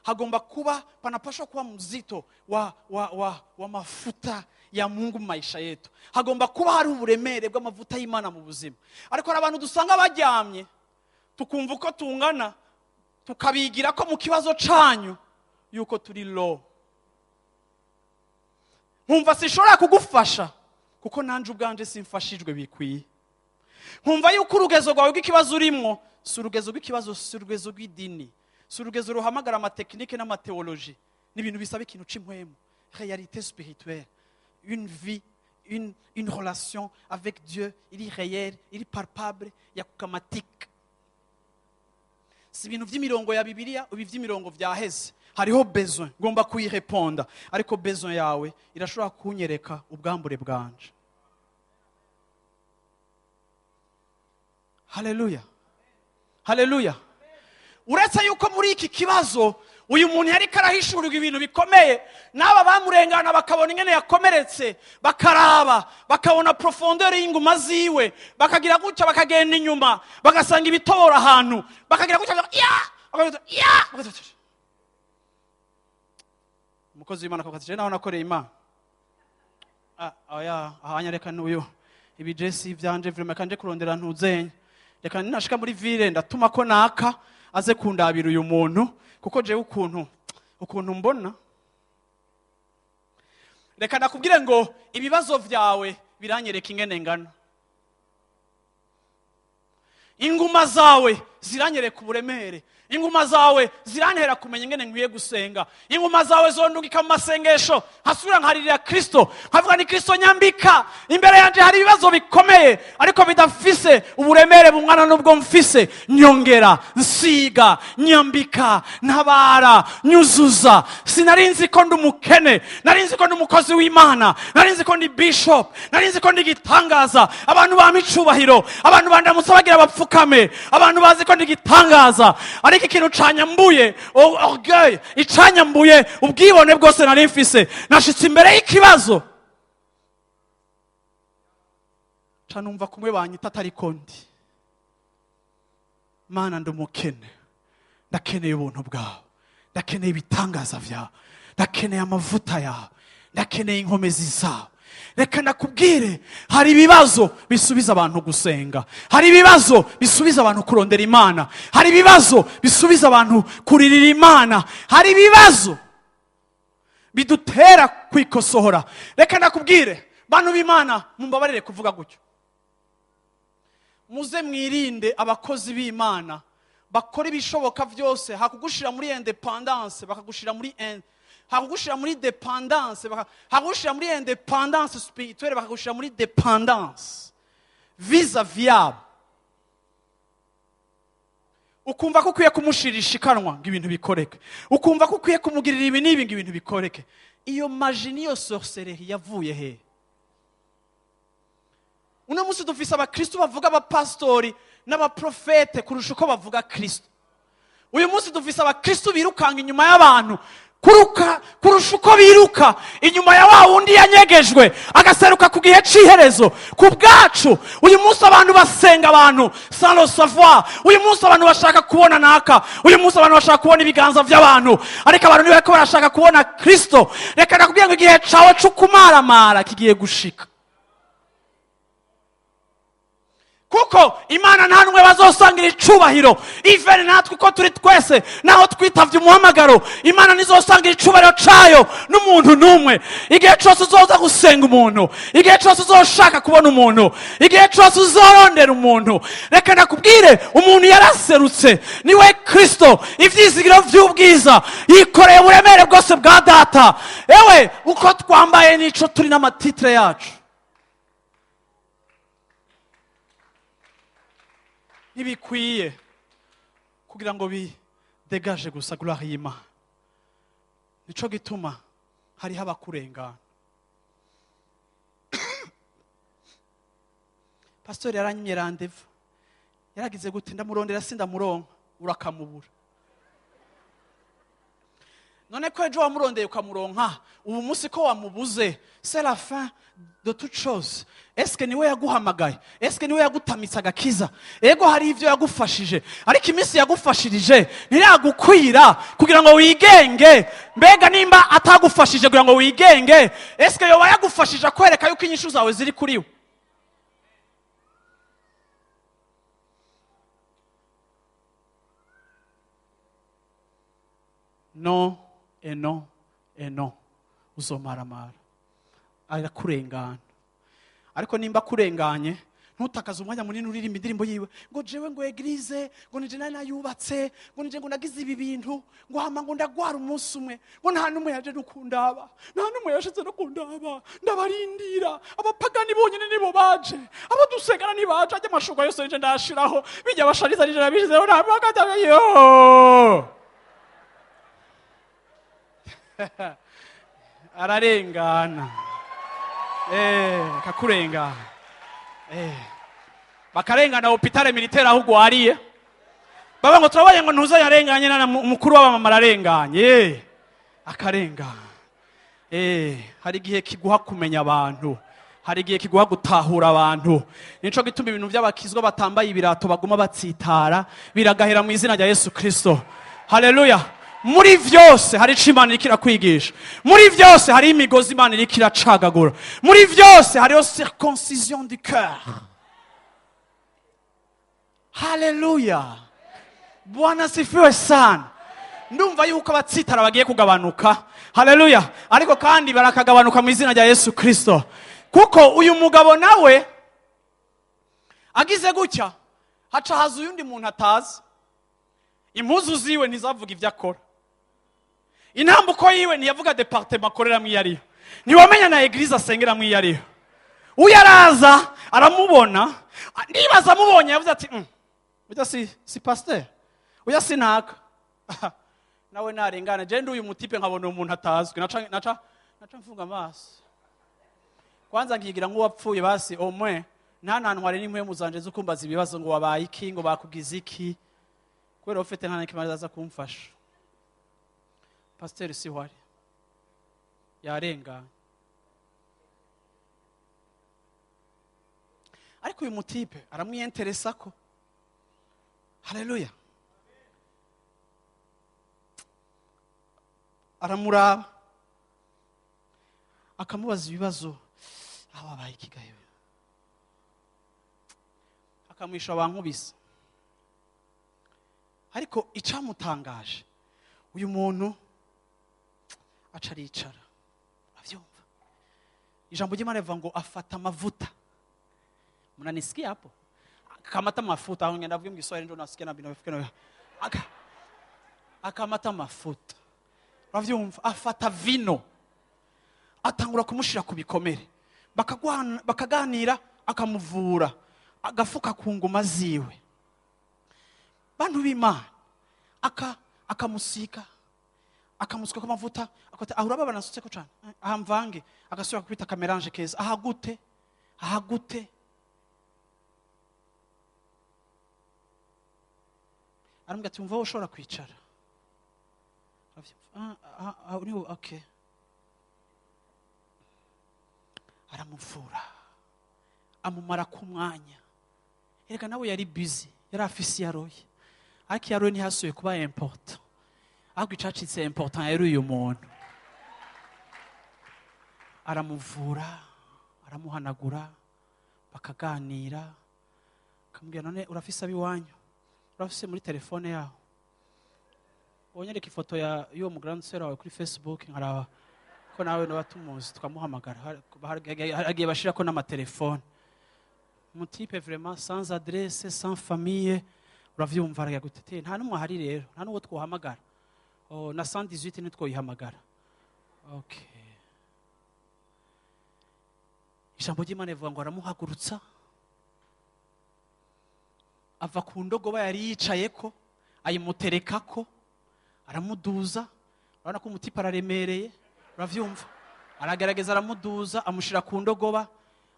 Hagomba kuba panapashwa kuba mzito wa mafuta ya Mungu mu maisha yetu. Hagomba kuba hari uburemere bw'amavuta y'Imana mu buzima. Ariko hari abantu dusanga baryamye tukumva uko tungana, tukabigira ko mu kibazo canyu yuko turi low. Nkumva sinshobora kugufasha kuko nanje ubwanje simfashijwe bikwiye. Nkumva yuko urugezo rwawe rw'ikibazo urimwo si urugezo rw'ikibazo, si urugezo rw'idini, si urugezo ruhamagara amatekinike n'amateoloji. Ni ibintu bisaba ikintu c'impwemu, réalité spirituelle, une vie, une relation avec Dieu iri réelle, iri palpable, ya kukamatike. Si ibintu by'imirongo ya Bibiliya, ubi by'imirongo vyaheze. Hariho besoin ngomba kuyireponda, ariko besoin yawe irashobora kunyereka ubwambure bwanje. Haleluya, haleluya. Uretse yuko muri iki kibazo uyu muntu yari karahishurirwa ibintu bikomeye, n'aba bamurengana bakabona ingene yakomeretse, bakaraba bakabona profondeur y'inguma ziwe, bakagira gutya bakagenda inyuma bagasanga ibitobora ahantu, bakagira gutya ya, bakagira ya, bakagira. Umukozi w'Imana akavuga ati, je naho nakoreye Imana. Ah, oya, ahanya reka n'uyu ibi je si ivyanje vraiment, kanje kurondera ntuzenye, reka ninashika muri ville ndatuma ko naka aze kundabira uyu muntu, kuko jewe ukuntu mbona. Reka nakubwire ngo ibibazo vyawe biranyereka ingene ngana, inguma zawe ziranyereka uburemere, inguma zawe zirantera kumenya ingene nkwiye gusenga, inguma zawe zondungika mu masengesho, nkasubira nkaririra Kristo, nkavuga ni Kristo nyambika. Imbere yanje hari ibibazo bikomeye ariko bidafise uburemere bungana n'ubwo mfise. Nyongera, nsiga, nyambika, ntabara, nyuzuza. Sinari nzi ko ndi umukene, nari nzi ko ndi umukozi w'Imana, nari nzi ko ndi bishop, nari nzi ko ndi gitangaza. Abantu bampa icubahiro, abantu bandamutsa bagira bapfukame, abantu bazi ko ndi gitangaza. Ariko ikintu canyambuye orgueil, icanyambuye ubwibone bwose nari mfise, nashitse imbere y'ikibazo ca numva kumwe banyita atari ko ndi. Mana, ndi umukene, ndakeneye ubuntu bwawe, ndakeneye ibitangaza vyawe, ndakeneye amavuta yawe, ndakeneye inkomezi zawe. Reka ndakubwire, hari ibibazo bisubiza abantu gusenga, hari ibibazo bisubiza abantu kurondera Imana, hari ibibazo bisubiza abantu kuririra Imana, hari ibibazo bidutera kwikosohora. Reka ndakubwire, bantu b'Imana, mumbabarire kuvuga gutyo, muze mwirinde abakozi b'Imana bakora ibishoboka byose hakugushira muri independance, bakagushira muri hakugushira muri dependance, hakugushira muri independance spirituelle, bakagushira muri dependance vis-à-vis yabo. Ukumva ko ukwiye kumushirisha ikanwa ngo ibintu bikoreke, ukumva ko ukwiye kumugirira ibi n'ibi ngo ibintu bikoreke. Iyo magie niyo sorcellerie yavuye he? Uno munsi dufise abakristo bavuga abapastori n'abaprofete kurusha uko bavuga Kristo. Uyu munsi dufise abakristo birukanga inyuma y'abantu kurusha uko biruka inyuma ya wa wundi yanyegejwe agaseruka ku gihe c'iherezo ku bwacu. Uyu munsi abantu basenga abantu sans le savoir. Uyu munsi abantu bashaka kubona naka, uyu munsi abantu bashaka kubona ibiganza by'abantu, ariko abantu ntibariko barashaka kubona Kristo. Reka nakubwire ngo igihe cawe co kumaramara kigiye gushika, kuko Imana nta n'umwe bazosangira icubahiro. Even natwe uko turi twese, naho twitavye umuhamagaro, Imana ntizosangira icubahiro cayo n'umuntu n'umwe. Igihe cose uzoza gusenga umuntu, igihe cose uzoshaka kubona umuntu, igihe cose uzorondera umuntu, reka nakubwire, umuntu yaraserutse, niwe Kristo, ivyizigiro vy'ubwiza, yikoreye uburemere bwose bwa data. Ewe uko twambaye n'ico turi n'amatitre yacu ntibikwiye kugira ngo bidegaje gusa gloire y'Imana. Nico gituma hariho abakurengana. Pastori yaranyimye rendez-vous, yaragize gute, ndamurondera sindamuronka, urakamubura. None ko ejo wamurondeye ukamuronka, ubu munsi ko wamubuze, c'est la fin de toute chose. Est-ce que niwe yaguhamagaye? Est-ce que niwe yagutamitse agakiza? Ego, hari ivyo yagufashije, ariko iminsi yagufashirije ntiragukwira kugira ngo wigenge. Mbega nimba atagufashije kugira ngo wigenge, est-ce que yoba yagufashije akwereka yuko inyishu zawe ziri kuri we? Non et non et non, uzomaramara, arakurengana. Ariko nimba akurenganye, Ntutakaze umwanya munini uririmba indirimbo yiwe ngo jewe ngo église, ngo nije nari nayubatse, ngo nije ngo nagize ibi bintu, ngo hama ngo ndagwara umunsi umwe, ngo nta n'umwe yaje no kundaba, nta n'umwe yashize no kundaba, ndabarindira, abapagani bonyine nibo baje, abo dusengana ntibaje, ajya amashuka yose nije ndayashiraho, bijya bashariza nije nabishizeho, nta yo ararengana, kakurengana, bakarengana hôpital militaire aho ugwariye, baba ngo turabaye ngo ntuza yarenganye na umukuru w'abamama ararenganye, akarengana. Hari igihe kiguha kumenya abantu, hari igihe kiguha gutahura abantu. Nico gituma ibintu by'abakizwa batambaye ibirato baguma batsitara biragahera mu izina rya Yesu Kristo. Haleluya! Muri vyose hari ico Imana iriko irakwigisha, muri vyose hari imigozi Imana iriko iracagagura, muri vyose hariho circoncision du cœur. Haleluya! Bwana sifiwe sana. Ndumva yuko abatsitara bagiye kugabanuka. Haleluya! Ariko kandi barakagabanuka mu izina rya Yesu Kristo, kuko uyu mugabo nawe agize gutya haca haza uyundi muntu atazi. Impuzu ziwe ntizavuga ibyo akora, intambuko yiwe ntiyavuga département akoreramo iyo ariyo, ntiwamenya na église asengeramo iyo ariyo. Uyu araza aramubona, nibaza amubonye yavuze ati: Ujya si pasteur, uya sinaka nawe narengana." Je ndi uyu mutipe nkabona umuntu atazwi, naca mfunga amaso kwanza, nkigira nk'uwapfuye. Basi au moins nta ntantware n'impwemu zanje zo kumbaza ibibazo ngo wabaye iki, ngo bakugize iki, kubera ufite nta nakimwe aza kumfasha. Pasiteri siho ari, yarenganye. Ariko uyu mutipe aramwiyenteresa ko, haleluya, aramuraba, akamubaza ibibazo: "Aho wabaye ikigayo?" Akamwisha bankubise. Ariko icamutangaje, uyu muntu aca aricara, avyumva ijambo ry'Imana rivuga ngo afata amavuta. Mnanisikia hapo? Akamata mafuta. Aho ngenda vuga mu Kiswahili ndio nasikia na bino. Akamata mafuta, uravyumva, afata vino, atangura kumushira ku bikomere, bakaganira, akamuvura, agafuka ku nguma ziwe. Bantu b'Imana, akamusika, akamusuka amavuta, akati aho urababa nasutseko cane, aha mvange, agasubira kubita ka mélange keza, aha gute, aha gute. Aramubwira ati: "Umva, wowe ushobora kwicara." Ah, ah, ah, niho, okay. Aramuvura, amumara ku mwanya. Erega nawe yari busy, yari afise iyaroye, ariko iyaroye ntihasubiye kuba important, ahubwo icacitse important yari uyu muntu. Aramuvura, aramuhanagura, bakaganira, akamubwira: "None urafise ab'iwanyu? Urafise muri telefone yaho? Wonyereka ifoto ya y'uwo mu grande sœur wawe kuri Facebook, nkaraba ko nawe noba tumuzi, tukamuhamagara." Hagiye bashirako n'amatelefone. Mutipe vraiment sans adresse, sans famille, uravyumva, aragira gute te, nta n'umwe ahari rero, nta n'uwo twohamagara. Oh, na 118 ntitwoyihamagara. Okay. Ijambo ry'Imana rivuga ngo aramuhagurutsa, ava ku ndogoba yari yicayeko, ayimuterekako, aramuduza. Urabona ko umutipe araremereye, uravyumva. Aragerageza, aramuduza, amushira ku ndogoba,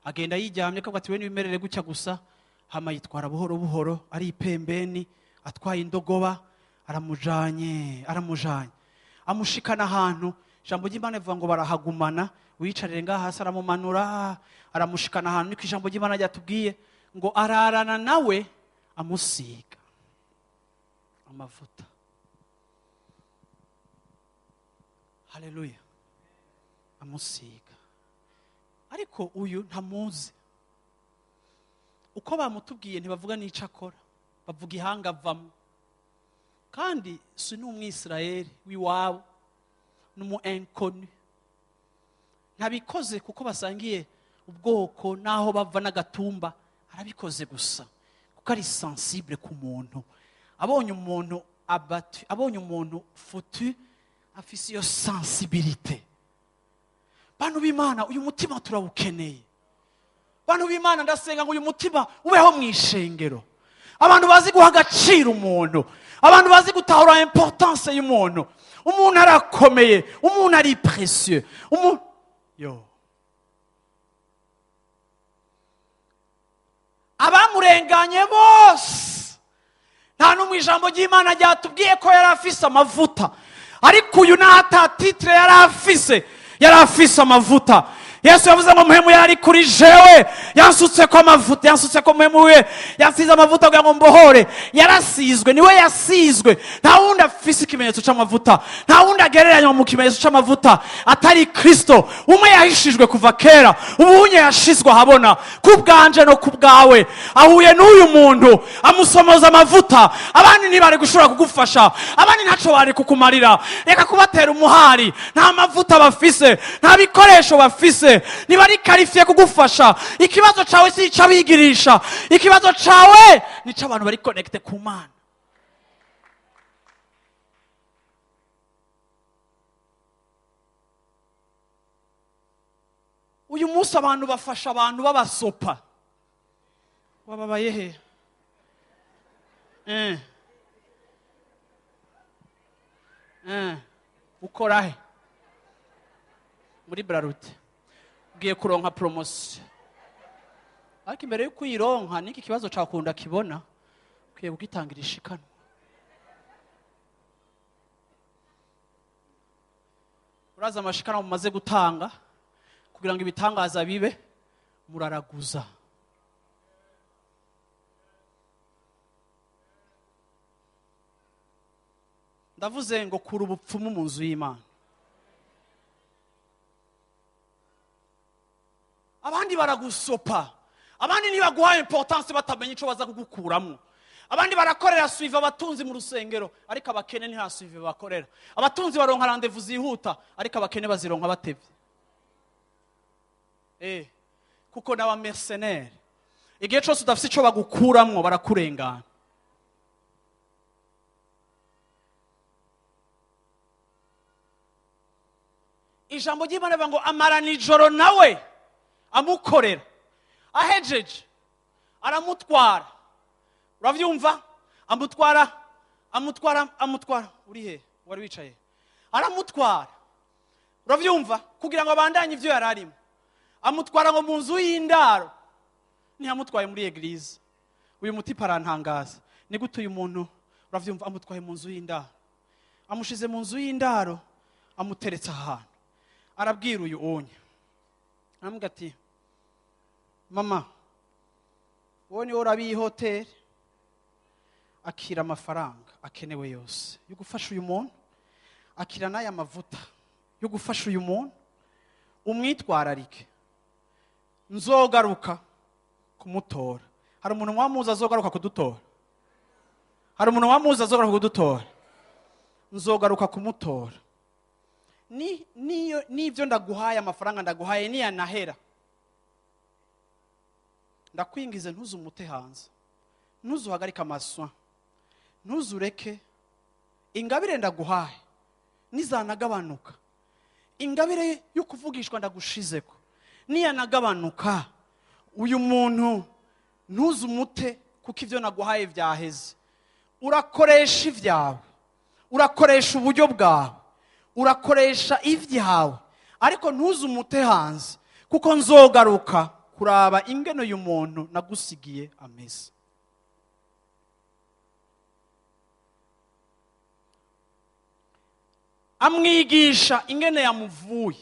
agenda yiryamye, akavuga ati: "We nibimerere gutya gusa." Hama yitwara buhoro buhoro, ari ipembeni, atwaye indogoba, aramujanye, aramujanye, amushikana ahantu. Ijambo ry'Imana rivuga ngo barahagumana. Wiyicarire ngaha hasi. Aramumanura, aramushikana ahantu, niko ijambo ry'Imana ryatubwiye, ngo ararana nawe, amusiga amavuta. Haleluya! Amusiga. Ariko uyu ntamuzi. Uko bamutubwiye, ntibavuga n'icyo akora, bavuga ihanga avamo. Kandi si n'umwisirayeli w'iwabo, n'umu inconnu. Ntabikoze kuko basangiye ubwoko n'aho bava n'agatumba. Arabikoze gusa kuko ari sensible ku muntu. Abonye umuntu abattu, abonye umuntu foutu, afise iyo sensibilité. Bantu b'Imana, uyu mutima turawukeneye. Bantu b'Imana, ndasenga ngo uyu mutima ubeho mu ishengero. Abantu bazi guha agaciro umuntu, abantu bazi gutahura importance y'umuntu. Umuntu arakomeye, umuntu ari précieux, umuntu yo. Abamurenganye bose, nta n'umwe ijambo ry'Imana ryatubwiye ko yari afise amavuta. Ariko uyu n'ata titre yari afise, yari afise amavuta. Yesu yavuze ngo Mpwemu yari kuri jewe, yansutse ko amavuta, yansutse ko Mpwemu we, yansize amavuta kugira ngo mbohore. Yarasizwe, niwe yasizwe. Nta wundi afise ikimenyetso c'amavuta, nta wundi agereranywa mu kimenyetso c'amavuta atari Kristo. Umwe yahishijwe kuva kera, ubunye yashizwe ahabona ku bwanje no ku bwawe. Ahuye n'uyu muntu, amusomoza amavuta. Abandi ntibari gushobora kugufasha, abandi ntaco bari kukumarira. Reka kubatera umuhari. Nta mavuta bafise, nta bikoresho bafise, ntibari qualifiés kugufasha. Ikibazo cawe si ic'abigirisha, ikibazo cawe ni ic'abantu bari connectés ku Mana. Uyu munsi abantu bafasha abantu babasopa. Wababaye he? Ukora he? Muri Brarudi. Ugiye kuronka promotion, ariko imbere y'uko uyironka, n'iki kibazo cakunda kibona, ukwiye kugitangira ishikanwa. Uraza amashikanwa mumaze gutanga kugira ngo ibitangaza bibe, muraraguza. Ndavuze ngo kura ubupfumu mu nzu y'Imana. Abandi baragusopa, abandi ntibaguha importance, batamenya icyo baza kugukuramo. Abandi barakorera suivi abatunzi mu rusengero, ariko abakene nta suivi bakorera. Abatunzi baronka rendez-vous zihuta, ariko abakene bazironka batevye. Kuko n'aba mercenaires, igihe cyose udafite icyo bagukuramwo, barakurengana. Ijambo ry'Imana rivuga ngo amarana ijoro nawe amukorera. Ahejeje aramutwara. Urabyumva? Amutwara, amutwara, amutwara. Uri he? Wari wicaye. Aramutwara, urabyumva, kugira ngo abandanye ibyo yari arimo. Amutwara ngo mu nzu y'indaro, ntiyamutwaye muri église. Uyu mutipe arantangaza. Ni gute uyu muntu, urabyumva, amutwaye mu nzu y'indaro, amushize mu nzu y'indaro, amuteretse ahantu, arabwira uyu unye, aramubwira ati: "Mama, wowe niwe urabiye hoteli, akira amafaranga akenewe yose yo gufasha uyu muntu, akira n'aya mavuta yo gufasha uyu muntu, umwitwararike, nzogaruka kumutora." Hari umuntu wamuzi azogaruka kudutora? Hari umuntu wamuzi azogaruka kudutora? "Nzogaruka kumutora. Ni niyo n'ibyo ndaguhaye, amafaranga ndaguhaye niyanahera, ndakwingize ntuzumute hanze, ntuzuhagarike amaswa, ntuzureke ingabire ndaguhaye nizanagabanuka, ingabire yo kuvugishwa ndagushizeko niyanagabanuka, uyu muntu ntuzumute kuko ibyo naguhaye byaheze. Urakoresha ibyawe, urakoresha uburyo bwawe, urakoresha ibyawe, ariko ntuzumute hanze kuko nzogaruka kuraba ingeno uyu muntu nagusigiye ameze." Amwigisha ingene yamuvuye,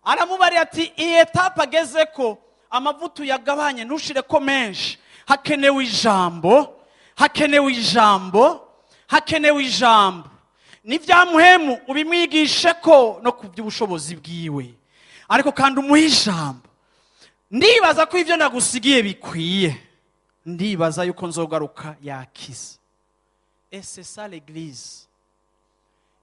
aramubarira ati: "Iyi étape ageze ko amavuta uyagabanye, ntushire ko menshi. Hakenewe ijambo, hakenewe ijambo, hakenewe ijambo. N'ibyamuhemu ubimwigishe ko no ku by'ubushobozi bwiwe, ariko kandi umuhe ijambo. Ndibaza ko ibyo nagusigiye bikwiye, ndibaza yuko nzogaruka yakize." Ese ça, l'église,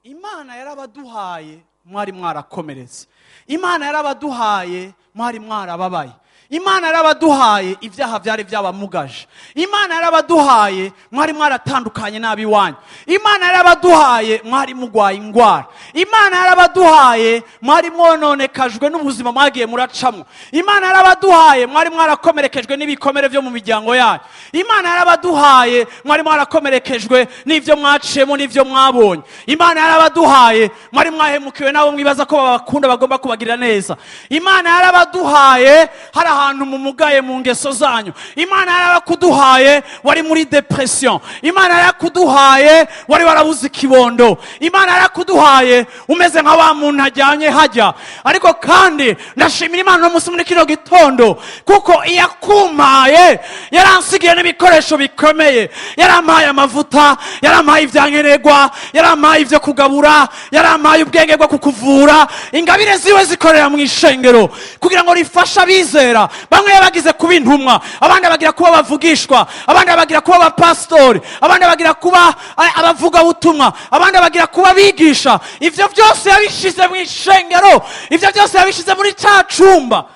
Imana yarabaduhaye mwari mwarakomeretse, Imana yarabaduhaye mwari mwarababaye. Imana yarabaduhaye, ibyaha byari byabamugaje. Imana yarabaduhaye, mwari mwaratandukanye n'ab'iwanyu. Imana yarabaduhaye, mwari mugwaye ingwara. Imana yarabaduhaye, mwari mwononekajwe n'ubuzima mwagiye muracamo. Imana yarabaduhaye, mwari mwarakomerekejwe n'ibikomere byo mu miryango yanyu. Imana yarabaduhaye, mwari mwarakomerekejwe n'ibyo mwaciyemo n'ibyo mwabonye. Imana yarabaduhaye, mwari mwahemukiwe n'abo mwibaza ko babakunda, bagomba kubagirira neza. Imana yarabaduhaye, hari ahantu mumugaye mu ngeso zanyu. Imana yarabakuduhaye, wari muri dépression. Imana yarakuduhaye, wari warabuze ikibondo. Imana yarakuduhaye, umeze nka wa muntu ajyanye hajya. Ariko kandi ndashimira Imana uno munsi muri kino gitondo, kuko iyakumpaye yaransigiye n'ibikoresho bikomeye. Yarampaye amavuta, yarampaye ibyankenerwa, yarampaye ibyo kugabura, yarampaye ubwenge bwo kukuvura. Ingabire ziwe zikorera mu ishengero kugira ngo rifashe abizera. Bamwe bagize kuba intumwa, abandi bagira kuba abavugishwa, abandi bagira kuba abapasitori, abandi bagira kuba abavugabutumwa, abandi bagira kuba abigisha. Ibyo byose yabishyize mu ishengero, ibyo byose yabishyize muri cya cumba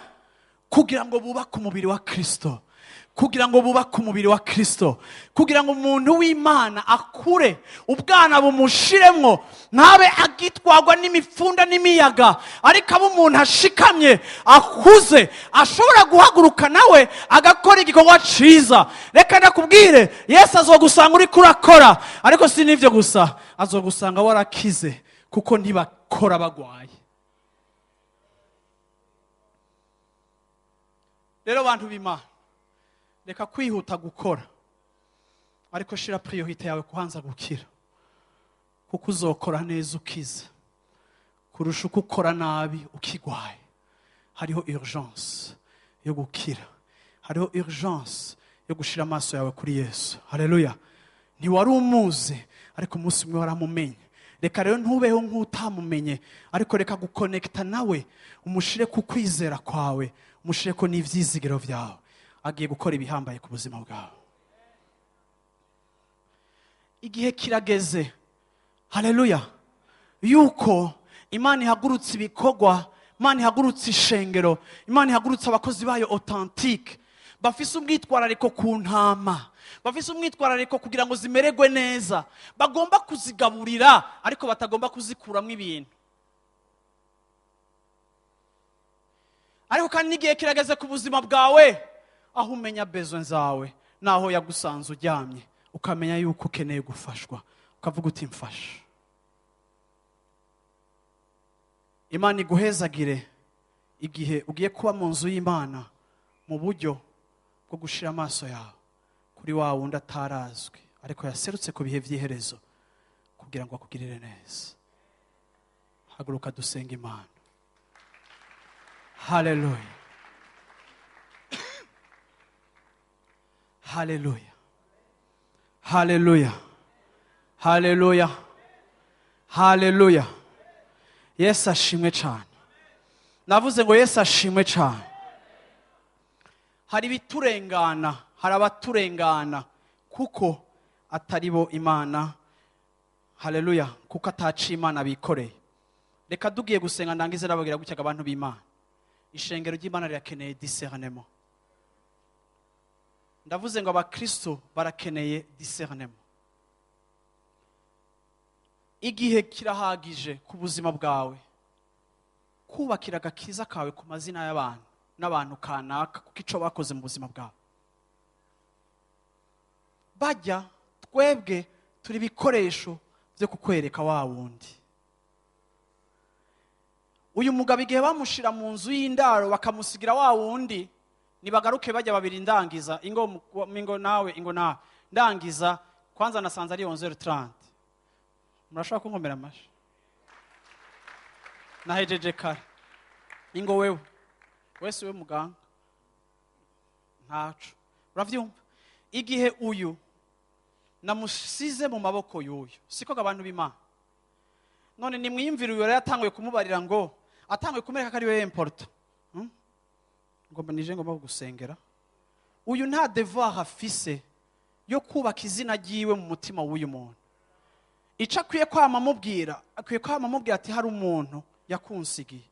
kugira ngo bubake umubiri wa Kirisito, kugira ngo bubake umubiri wa Kirisito, kugira ngo umuntu w'Imana akure, ubwana bumushiremwo, ntabe agitwarwa n'imifunda n'imiyaga, ariko abe umuntu ashikamye, akuze, ashobora guhaguruka nawe agakora igikorwa ciza. Reka ndakubwire, Yesu azogusanga uriko urakora. Ariko si n'ivyo gusa, azogusanga warakize, kuko ntibakora bagwaye. Rero bantu b'Imana, reka kwihuta gukora, ariko shira priorité yawe kuhanza gukira, kuko uzokora neza ukize kurusha uko ukora nabi ukigwaye. Hariho urgence yo gukira, hariho urgence yo gushira amaso yawe kuri Yesu. Haleluya! Ntiwari umuzi, ariko umunsi umwe waramumenye. Reka rero ntubeho nk'utamumenye, ariko reka gukonekita nawe, umushire ku kwizera kwawe, umushire ko n'ivyizigiro byawe. Agiye gukora ibihambaye ku buzima bwawe. Igihe kirageze, haleluya, yuko Imana ihagurutse ibikorwa, Imana ihagurutse ishengero, Imana ihagurutse abakozi bayo authentique, bafise umwitwarariko ku ntama, bafise umwitwarariko kugira ngo zimererwe neza, bagomba kuzigaburira ariko batagomba kuzikuramo ibintu. Ariko kandi n'igihe kirageze ku buzima bwawe aho umenya besoin zawe naho yagusanze uryamye, ukamenya yuko ukeneye gufashwa, ukavuga uti mfasha. Imana iguhezagire igihe ugiye kuba mu nzu y'Imana mu buryo bwo gushira amaso yawe kuri wa wundi atarazwi ariko yaserutse ku bihe by'iherezo kugira ngo akugirire neza. Haguruka dusenge Imana. Haleluya, haleluya, haleluya, haleluya, haleluya. Yesu ashimwe cyane. Navuze ngo Yesu ashimwe cyane. Hari ibiturengana, hari abaturengana kuko atari bo Imana. Haleluya, kuko ataciye Imana bikoreye. Reka dugiye gusenga ndangize nababwira gutya abantu b'Imana. Ishengero ry'Imana rirakeneye discernement. Ndavuze ngo abakristo barakeneye discernement. Igihe kirahagije ku buzima bwawe kubakira agakiza kawe ku mazina y'abantu n'abantu kanaka, kuko ico bakoze mu buzima bwawe. Bajya twebwe turi ibikoresho byo kukwereka wa wundi. Uyu mugabo igihe bamushira mu nzu y'indaro bakamusigira wa wundi, nibagaruke bajya babiri ndangiza ingo, ingo nawe, ingo nawe ndangiza. Kwanza nasanze ari 11:30. Murashobora kunkomera amashi? Nahejeje kare. Ingo wewe wese we muganga ntaco uravyumva. Igihe uyu namusize mu maboko y'uyu, siko abantu b'Imana. None nimwiyumvire, uyu yari yatanguye kumubarira ngo atanguye kumwereka ko ari we important. Ngomba nije, ngomba kugusengera. Uyu nta devoir afise yo kubaka izina ryiwe mu mutima w'uyu muntu. Ico akwiye kwama amubwira, akwiye kwama amubwira ati hari umuntu yakunsigiye,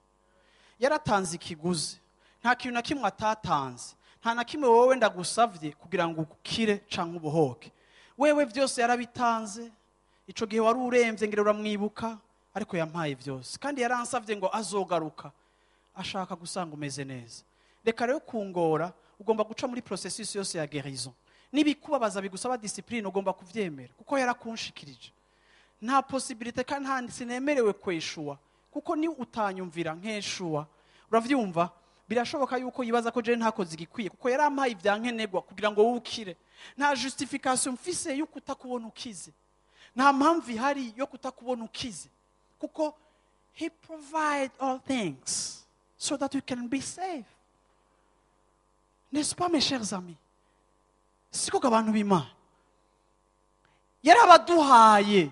yaratanze ikiguzi, nta Nta kintu na kimwe atatanze, nta na kimwe wowe ndagusavye kugira ngo ukire canke ubohoke. Wewe vyose yarabitanze. Ico gihe wari uremvye, ngira uramwibuka, ariko yampaye vyose kandi yaransavye ngo azogaruka ashaka gusanga umeze neza. Reka rero kungora, ugomba guca muri processus yose ya guérison. Nibikubabaza bigusaba discipline, ugomba kuvyemera kuko yarakunshikirije. Nta possibilité kandi nta sinemerewe kweshuwa, kuko ni utanyumvira nkeshuwa. Uravyumva, birashoboka yuko yibaza ko je ntakoze igikwiye, kuko yarampaye ivyankenerwa kugira ngo wowe ukire. Nta justification mfise yo kutakubona ukize, nta mpamvu ihari yo kutakubona ukize, kuko he provide all things so that you can be safe. N'est-ce pas, mes chers amis? Siko abantu b'Imana yarabaduhaye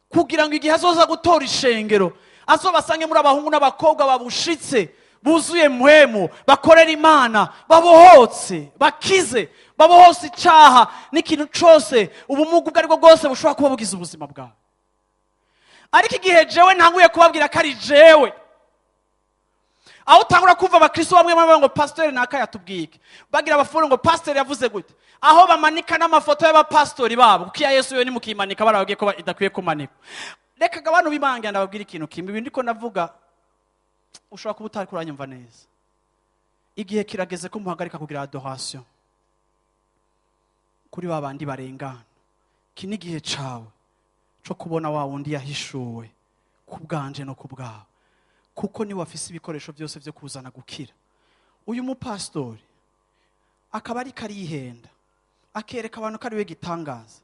kugira ngo igihe azoza gutora ishengero azobasange muri abahungu n'abakobwa babushitse, buzuye mpwemu, bakorera Imana, babohotse, bakize, babohose icaha n'ikintu cose, ubumuga ubwo aribwo bwose bushobora kuba bugize ubuzima bwawe. Ariko igihe jewe ntanguye kubabwira ko ari jewe, aho utangura kumva abakristo bamwe bavuga ngo pasiteri naka yatubwiye iki, bagira abafuru ngo pasiteri yavuze gute, aho bamanika n'amafoto y'abapasitori babo, kuko iya Yesu yo nimukimanika barababwiye ko idakwiye kumanikwa. Reka abantu b'Imana ndababwira ikintu kimwe. Ibi ndiko ndavuga ushobora kuba utari kuranyumva neza. Igihe kirageze ko muhagarika kugira adoration kuri ba bandi barengana. Iki ni igihe cawe co kubona wa wundi yahishuwe ku bwanje no ku bwawe, kuko niwe afise ibikoresho byose byo kuzana gukira. Uyu mupasitori akaba ariko arihenda, akereka abantu ko ari we gitangaza.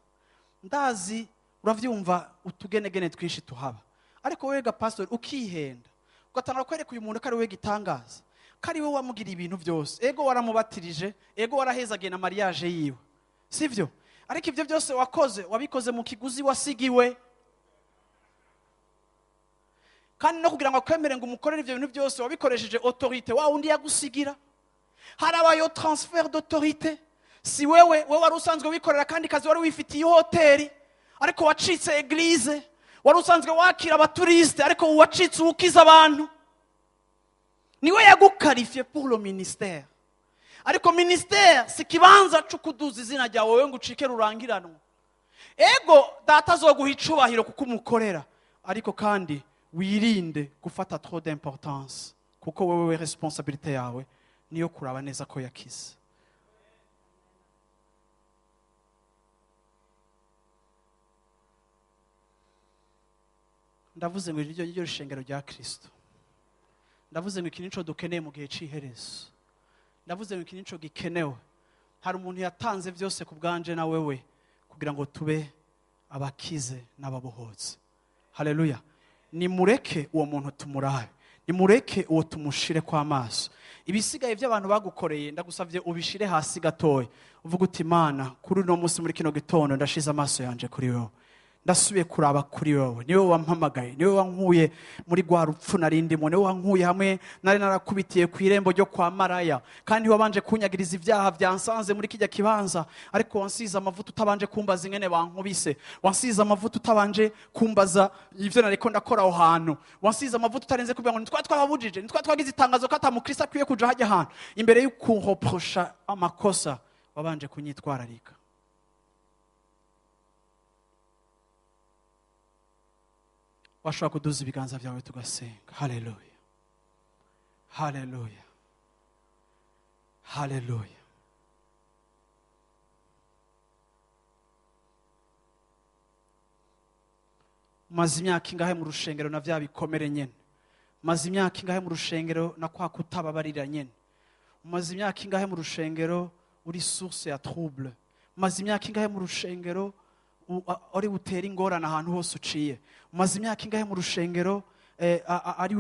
Ndazi uravyumva utugenegene twinshi tuhaba, ariko wewe ga pastori ukihenda, ugatangura kwereka uyu muntu ko ari we gitangaza, ko ari we wamugiriye ibintu byose. Ego waramubatirije, ego warahezagiye na mariage yiwe, sivyo? Ariko ibyo byose wakoze, wabikoze mu kiguzi wasigiwe. Kandi no kugira ngo akwemere ngo umukorere ibyo bintu byose, wabikoresheje autorité wa wundi yagusigira. Harabayeho transfert d'autorité. Si wewe, wewe wari usanzwe wikorera kandi kazi, wari wifitiye hoteli, ariko wacitse église. Wari usanzwe wakira abaturisite, ariko wacitse uwukiza abantu. Niwe yaguqualifié pour le ministère, ariko ministère si ikibanza cyo kuduza izina ryawe wowe ngo ucike rurangiranwa. Ego data azoguha icubahiro kuko umukorera, ariko kandi wirinde gufata trop d'importance, kuko wewe responsabilité yawe niyo kuraba neza ko yakize. Ndavuze ngo iryo ryo rishengero rya Kristo. Ndavuze ngo iki nico dukeneye mu gihe c'iherezo. Ndavuze ngo iki nico gikenewe. Hari umuntu yatanze byose ku bwanje na wewe kugira ngo tube abakize n'ababohotse. Haleluya! Nimureke uwo muntu tumurabe, nimureke uwo tumushire kw'amaso. Ibisigaye by'abantu bagukoreye, ndagusabye ubishire hasi gatoya, uvuga uti: "Imana, kuri uno munsi, muri kino gitondo, ndashize amaso yanje kuri wowe, ndasubiye kuraba kuri wowe. Niwe wampamagaye, niwe wankuye muri rwa rupfu narindimo, niwe wankuye hamwe nari narakubitiye ku irembo ryo kwa maraya, kandi wabanje kunyagiriza ibyaha byansanze muri kijya kibanza, ariko wansize amavuta utabanje kumbaza ingene bankubise, wansize amavuta utabanje kumbaza ivyo nariko ndakora aho hantu, wansize amavuta utarenze kugira ngo nitwa twababujije, nitwa twagize itangazo ko ata mukristo akwiye kuja hajya ahantu. Imbere y'ukunreprocha amakosa, wabanje kunyitwararika." Washobora kuduza ibiganza byawe tugasenga. Haleluya, haleluya, haleluya! Umaze imyaka ingahe mu rushengero na bya bikomere nyene? Umaze imyaka ingahe mu rushengero na kwa kutababarira nyene? Umaze imyaka ingahe mu rushengero uri source ya trouble? Umaze imyaka ingahe mu rushengero uri butere ingorane ahantu hose uciye? Umaze imyaka ingahe mu rushengero ari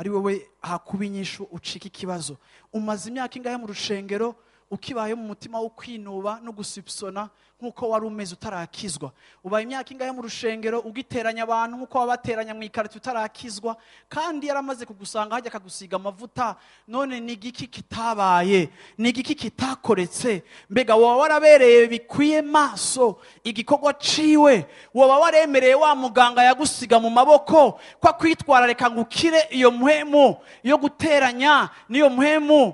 wewe hakuba inyishu, ucika ikibazo? Umaze imyaka ingahe mu rushengero Ukibaye mu mutima wo kwinuba no gusipsona nk'uko wari umeze utarakizwa? Ubaye imyaka ingahe mu rushengero ugiteranya abantu nk'uko wabateranya mu ikarito utarakizwa, kandi yaramaze kugusanga hajya akagusiga amavuta? None ni igiki kitabaye? Ni igiki kitakoretse? Mbega woba warabereye bikwiye maso igikorwa ciwe? Woba waremereye wa muganga yagusiga mu maboko ko akwitwararika ngo ukire iyo mpwemu yo guteranya n'iyo mpwemu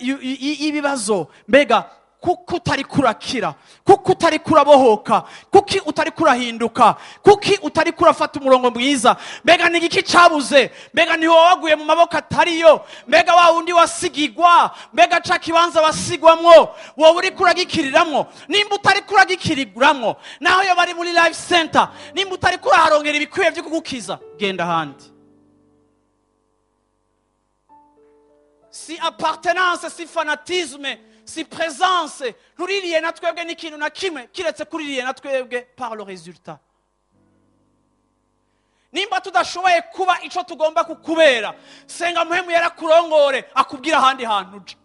y'ibibazo? Mbega kuko utari kurakira, kuko utari kurabohoka, kuki utari kurahinduka, kuki utari kurafata umurongo mwiza? Mbega ni igiki cabuze? Mbega ni wowe waguye mu maboko atariyo? Mbega wa wundi wasigigwa, mbega ca kibanza wasigwamwo, wowe uri kuragikiriramwo? Nimba utari kuragikiriramwo, naho yo bari muri Life Center, nimba utari kuraharongera ibikwiye vyo kugukiza, genda ahandi. Si appartenance, si fanatisme, si présence, ntuririye na twebwe n'ikintu na kimwe kiretse kuririye na twebwe par le résultat. Nimba tudashoboye kuba ico tugomba kukubera, senga Muhemu yarakurongore akubwira ahandi hantu uja.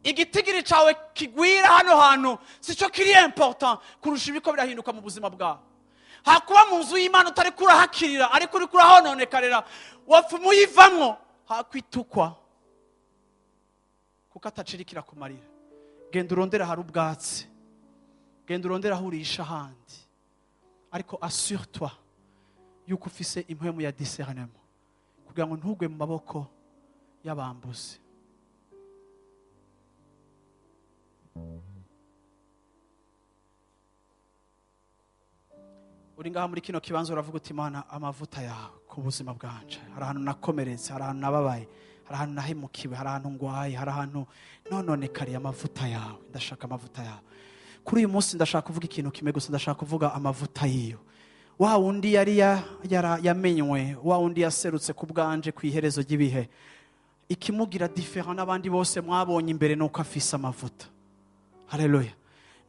Igitigiri cawe kigwira hano hantu sico kiri important kurusha ibiko birahinduka mu buzima bwawe. Hakuba mu nzu y'Imana utari kurahakirira ariko uri kurahononekarira, wapfa uyivamwo hakwitukwa kuko atacirikira kumarira. Genda urondera hari ubwatsi, genda urondera aho urisha ahandi, ariko assure-toi yuko ufise impwemu ya discernement kugira ngo ntugwe mu maboko y'abambuzi. Uri ngaha muri kino kibanza uravuga uti: Imana, amavuta yawe ku buzima bwanje. Hari ahantu nakomeretse, hari ahantu nababaye, hari ahantu nahemukiwe, hari ahantu ngwaye, hari ahantu nononekariye. Amavuta yawe, ndashaka amavuta yawe kuri uyu munsi. Ndashaka kuvuga ikintu kimwe gusa, ndashaka kuvuga amavuta yiyo wa wundi yari yamenywe, wa wundi yaserutse ku bwanje ku iherezo ry'ibihe. Ikimugira différent n'abandi bose mwabonye imbere nuko afise amavuta. Haleluya!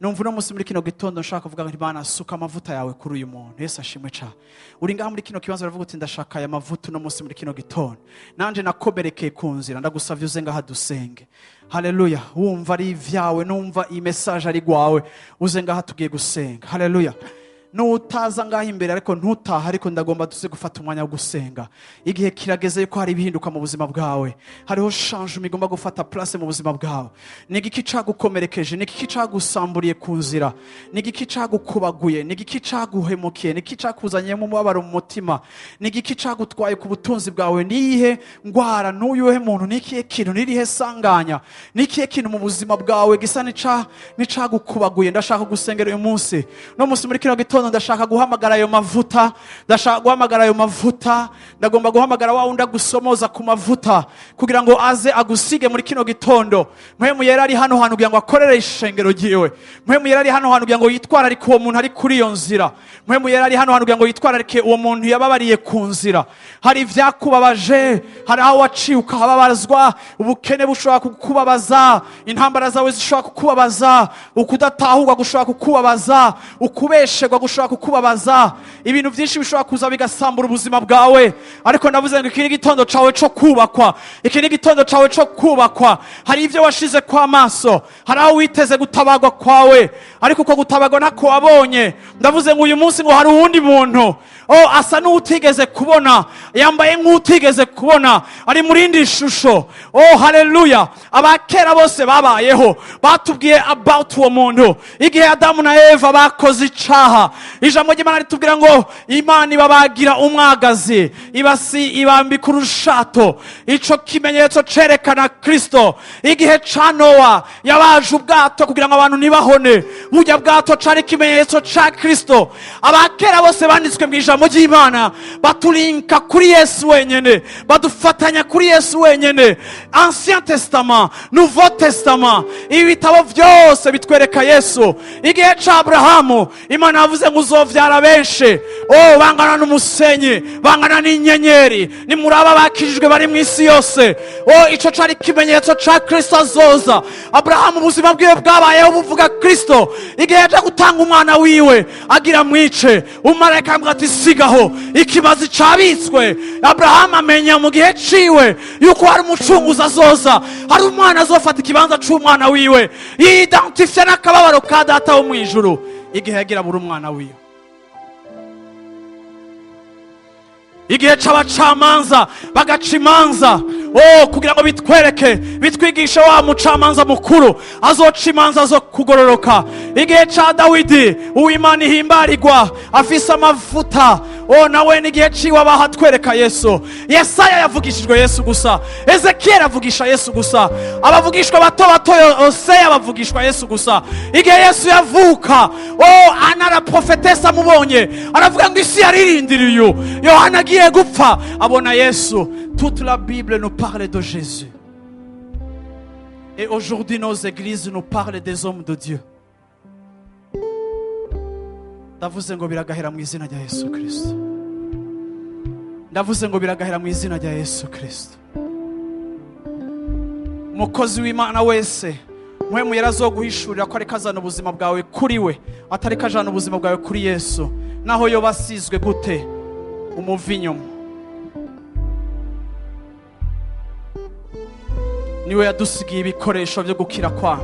Numva uno munsi muri kino gitondo nshaka kuvuga ngo: Imana, suka amavuta yawe kuri uyu muntu. Yesu ashimwe cyane. Uri ngaha muri kino kibanza uravuga uti: ndashaka aya mavuta uno munsi muri kino gitondo, nanje nakomerekeye ku nzira. Ndagusavye uze ngaha dusenge. Haleluya! Wumva ari ivyawe, numva iyi message ari gwawe, uze ngaha tugiye gusenga. Haleluya! Nutaza ngaha imbere ariko ntutaha, ariko ndagomba tuze gufata umwanya wo gusenga. Igihe kirageze yuko hari ibihinduka mu buzima bwawe, hariho changement igomba gufata place mu buzima bwawe. Ni igiki cagukomerekeje? Ni igiki cagusamburiye ku nzira? Ni igiki cagukubaguye? Ni igiki caguhemukiye? Ni igiki cakuzanyemo umubabaro mu mutima? Ni igiki cagutwaye ku butunzi bwawe? Ni iyihe ngwara? N'uyuhe muntu? Ni ikihe kintu? Ni irihe sanganya? Ni ikihe kintu mu buzima bwawe gisa n'icagukubaguye? Ndashaka gusengera uyu munsi, no munsi muri kino gitondo. Ndashaka guhamagara ayo mavuta, ndashaka guhamagara ayo mavuta. Ndagomba guhamagara wa wundi agusomoza ku mavuta kugira ngo aze agusige muri kino gitondo. Mpwemu Yera ari hano hantu kugira ngo akorere ishengero ryiwe. Mpwemu Yera ari hano hantu kugira ngo yitwararike uwo muntu ari kuri iyo nzira. Mpwemu Yera ari hano hantu kugira ngo yitwararike uwo muntu yababariye ku nzira. Hari ibyakubabaje, hari aho waciye ukahababazwa. Ubukene bushobora kukubabaza, intambara zawe zishobora kukubabaza, ukudatahurwa gushobora kukubabaza, ukubesherwa gushobora kukubabaza, ibintu byinshi bishobora kuza bigasambura ubuzima bwawe. Ariko ndavuze ngo iki ni igitondo cawe co kubakwa, iki ni igitondo cawe co kubakwa. Hari ibyo washize kwa maso, hari aho witeze gutabagwa kwawe, ariko uko gutabagwa ntako wabonye. Ndavuze ngo uyu munsi ngo hari uwundi muntu, oh, asa n'utigeze kubona, yambaye nk'utigeze kubona, ari mu rindi shusho. Oh, haleluya! Abakera bose babayeho batubwiye about uwo muntu. Igihe Adamu na Eva bakoze icaha, ijambo ry'Imana ritubwira ngo Imana ibabagira umwagazi, ibasi ibambika urushato. Ico kimenyetso cerekana Kristo. Igihe ca Nowa, yabaje ubwato kugira ngo abantu ntibahone. Burya bwato cari ikimenyetso ca Kristo. Abakera bose banditswe mu ijambo ry'Imana batulinka kuri Yesu wenyene, badufatanya kuri Yesu wenyene. Ancien Testament, Nouveau Testament, ibi bitabo byose bitwereka Yesu. Igihe ca Aburahamu, Imana yavuze Yaravuze ngo uzovyara benshi, oh, bangana n'umusenyi, bangana n'inyenyeri. Nimuraba bakijijwe bari mu isi yose. Oh, ico cari ikimenyetso ca Kristo azoza. Aburahamu ubuzima bwiwe bwabayeho buvuga Kristo. Igihe yaja gutanga umwana wiwe agira mwice, umumarayika aramubwira ati sigaho, ikimazi cabitswe. Aburahamu amenya mu gihe ciwe yuko hari umucunguzi azoza, hari umwana azofata ikibanza c'umwana wiwe. Yidentifye n'akababaro ka Data wo mu ijuru igihe yagira buri umwana wiwe. Igihe c'abacamanza bagaca imanza, oh, kugira ngo bitwereke, bitwigishe wa mucamanza mukuru azoca imanza zo kugororoka. Igihe ca Dawidi, uw'Imana ihimbarirwa, afise amavuta, oh, nawe n'igihe ciwe abahatwereka Yesu. Yesaya yavugishijwe Yesu gusa, Ezekiyeli avugisha Yesu gusa, abavugishwa bato bato Hoseya bavugishwa Yesu gusa. Igihe Yesu yavuka, oh, Ana la prophétesse amubonye aravuga ngo isi yaririndiriye uyu. Yohana agiye gupfa abona Yesu. Toute la Bible nous parle de Jésus, et aujourd'hui nos églises nous parlent des hommes de Dieu. Ndavuze ngo biragahera mu izina rya Yesu Kristo. Ndavuze ngo biragahera mu izina rya Yesu Kristo. Umukozi w'Imana wese Mpwemu Yera azoguhishurira ko ariko azana ubuzima bwawe kuri we, atariko ajana ubuzima bwawe kuri Yesu, naho yoba asizwe gute, umuva inyuma. Niwe yadusigiye ibikoresho byo gukira kwa,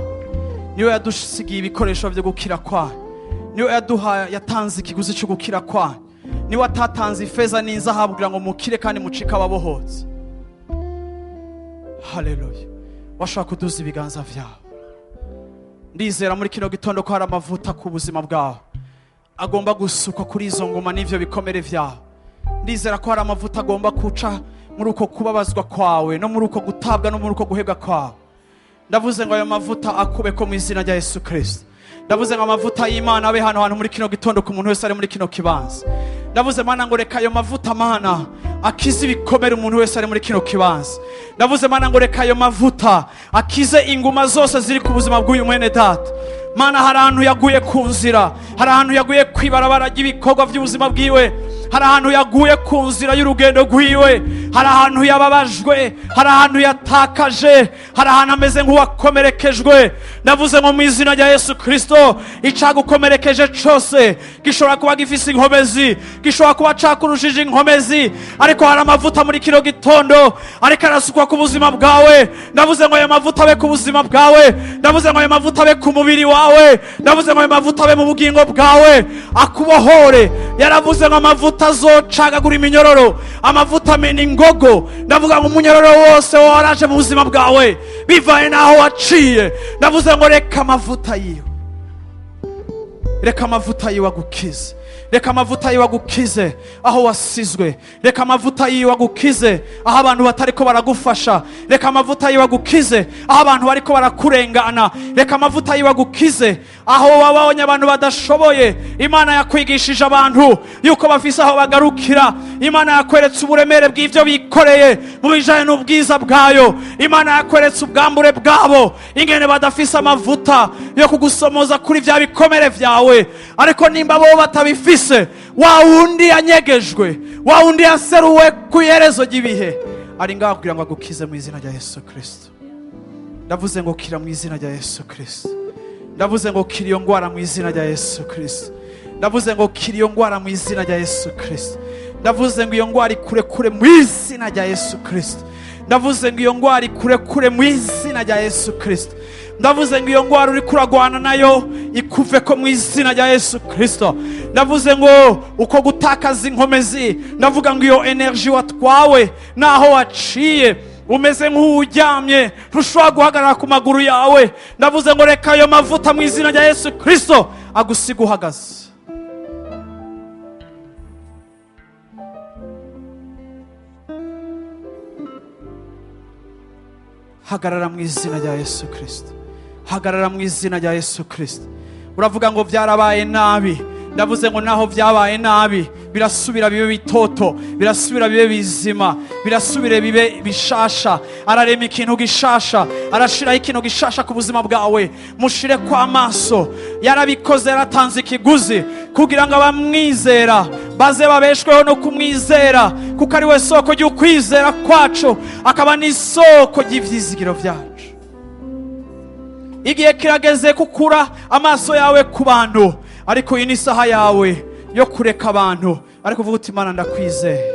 niwe yadusigiye ibikoresho byo gukira kwa, niwe yaduha, yatanze ikiguzi cyo gukira kwa. Niwe atatanze ifeza n'inzahabu kugira ngo mukire kandi mucike ababohotse. Haleluya! Washaka kuduza ibiganza vyawe. Ndizera muri kino gitondo ko hari amavuta ku buzima bwawe agomba gusukwa kuri izo nguma n'ivyo bikomere vyawe. Ndizera ko hari amavuta agomba kuca muri uko kubabazwa kwawe, no muri uko gutabwa, no muri uko guhebwa kwawe. Ndavuze ngo ayo mavuta akube ko mu izina rya Yesu Kristo. Ndavuze ngo amavuta y'Imana abe hano hantu muri kino gitondo ku muntu wese ari muri kino kibanza. Ndavuze, Mana, ngo reka ayo mavuta, Mana, akize ibikomere umuntu wese ari muri kino kibanza. Ndavuze, Mana, ngo reka ayo mavuta akize inguma zose ziri ku buzima bw'uyu mwene data. Mana, hari ahantu yaguye ku nzira, hari ahantu yaguye kw'ibarabara ry'ibikorwa by'ubuzima bwiwe, hari ahantu yaguye ku nzira y'urugendo rwiwe, hari ahantu yababajwe, hari ahantu yatakaje, hari ahantu ameze nk'uwakomerekejwe. Ndavuze ngo mu izina rya Yesu Kristo, icagukomerekeje cose gishobora kuba gifise inkomezi, gishobora kuba cakurushije inkomezi, ariko hari amavuta muri kino gitondo ariko arasukwa ku buzima bwawe. Ndavuze ngo ayo mavuta abe ku buzima bwawe. Ndavuze ngo ayo mavuta abe ku mubiri wawe. Ndavuze ngo ayo mavuta abe mu bugingo bwawe, akubohore. Yaravuze ngo amavuta azocagagura iminyororo, amavuta amena ingogo. Ndavuga ngo umunyororo wose waraje mu buzima bwawe bivaye n'aho waciye, ndavuze ngo reka amavuta yiwe, reka amavuta yiwe agukize. Reka amavuta yiwe agukize aho wasizwe. Reka amavuta yiwe agukize aho abantu batariko baragufasha. Reka amavuta yiwe agukize aho abantu bariko barakurengana. Reka amavuta yiwe agukize aho wabonye abantu badashoboye. Imana yakwigishije abantu yuko bafise aho bagarukira. Imana yakweretse uburemere bw'ivyo bikoreye mu bijanye n'ubwiza bwayo. Imana yakweretse ubwambure bwabo, ingene badafise amavuta yo kugusomoza kuri vya bikomere vyawe. Ariko nimba bo batabifise, wa wundi yanyegejwe, wa wundi yaseruwe ku iherezo ry'ibihe, ari ngaho kugira ngo agukize mu izina rya Yesu Kristo. Ndavuze ngo kira mu izina rya Yesu Kristo. Ndavuze ngo kira iyo ngwara mu izina rya Yesu Kristo. Ndavuze ngo kira iyo ngwara mu izina rya Yesu Kristo. Ndavuze ngo iyo ngwara ikurekure mu izina rya Yesu Kristo. Ndavuze ngo iyo ngwara ikurekure mu izina rya Yesu Kristo. Ndavuze ngo iyo ngwara uriko uragwana nayo ikuve ko mu izina rya Yesu Kristo. Ndavuze ngo uko gutakaza inkomezi, ndavuga ngo iyo energy watwawe naho waciye umeze nk'uwuryamye, ntushobora guhagarara ku maguru yawe, ndavuze ngo reka ayo mavuta mu izina rya Yesu Kristo agusiga uhagaze. Hagarara mu izina rya Yesu Kristo. Hagarara mu izina rya Yesu Kristo. Uravuga ngo byarabaye nabi. Ndavuze ngo naho byabaye nabi, birasubira bibe bitoto, birasubira bibe bizima, birasubire bibe bishasha. Ararema ikintu gishasha, arashiraho ikintu gishasha ku buzima bwawe. Mushire kwa amaso. Yarabikoze, yaratanze ikiguzi. Kugira ngo abamwizera baze babeshweho no kumwizera, kuko ari we soko ry'ukwizera kwacu, akaba n'isoko ry'ivyizigiro vyacu. Igihe kirageze kukura amaso yawe ku bantu, ariko iyi ni isaha yawe yo kureka abantu, ariko uvuga uti: "Mana, ndakwizeye.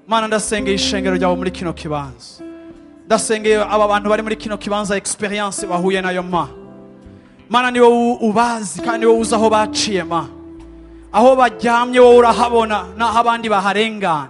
Mana, ndasengeye ishengero ryawe muri kino kibanza, ndasengeye aba bantu bari muri kino kibanza, experience bahuye nayo. Ma Mana, ni wowe ubazi kandi wowe uzi aho baciye. Ma, aho baryamye wowe urahabona, naho abandi baharengana.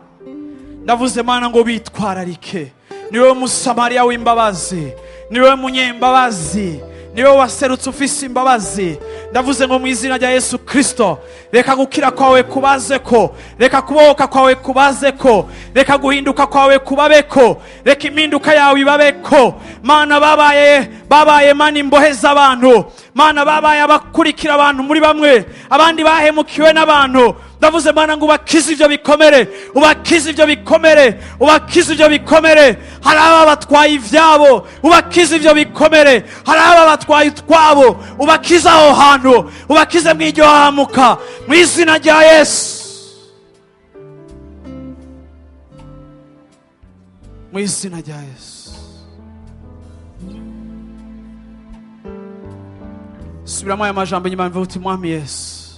Ndavuze, Mana, ngo bitwararike. Ni wowe Musamariya w'imbabazi, ni wowe munyembabazi, ni wowe waserutse ufise imbabazi. Ndavuze ngo mu izina rya Yesu Kirisito, reka gukira kwawe kubaze ko, reka kubohoka kwawe kubaze ko, reka guhinduka kwawe kubabe ko, reka impinduka yawe ibabe ko. Mana, babaye, Mana, imbohe z'abantu. Mana, babaye abakurikira abantu muri bamwe, abandi bahemukiwe n'abantu. Ndavuze, Mana, ngo ubakize ibyo bikomere, ubakize ibyo bikomere, ubakize ibyo bikomere. Hari aba batwaye ibyabo, ubakize ibyo bikomere. Hari aba batwaye utwabo, ubakize aho hantu, ubakize mu iryo hahamuka, mu izina rya Yesu, mu izina rya Yesu. Subiramo aya majambo inyuma, mvuga uti: "Mwami Yesu,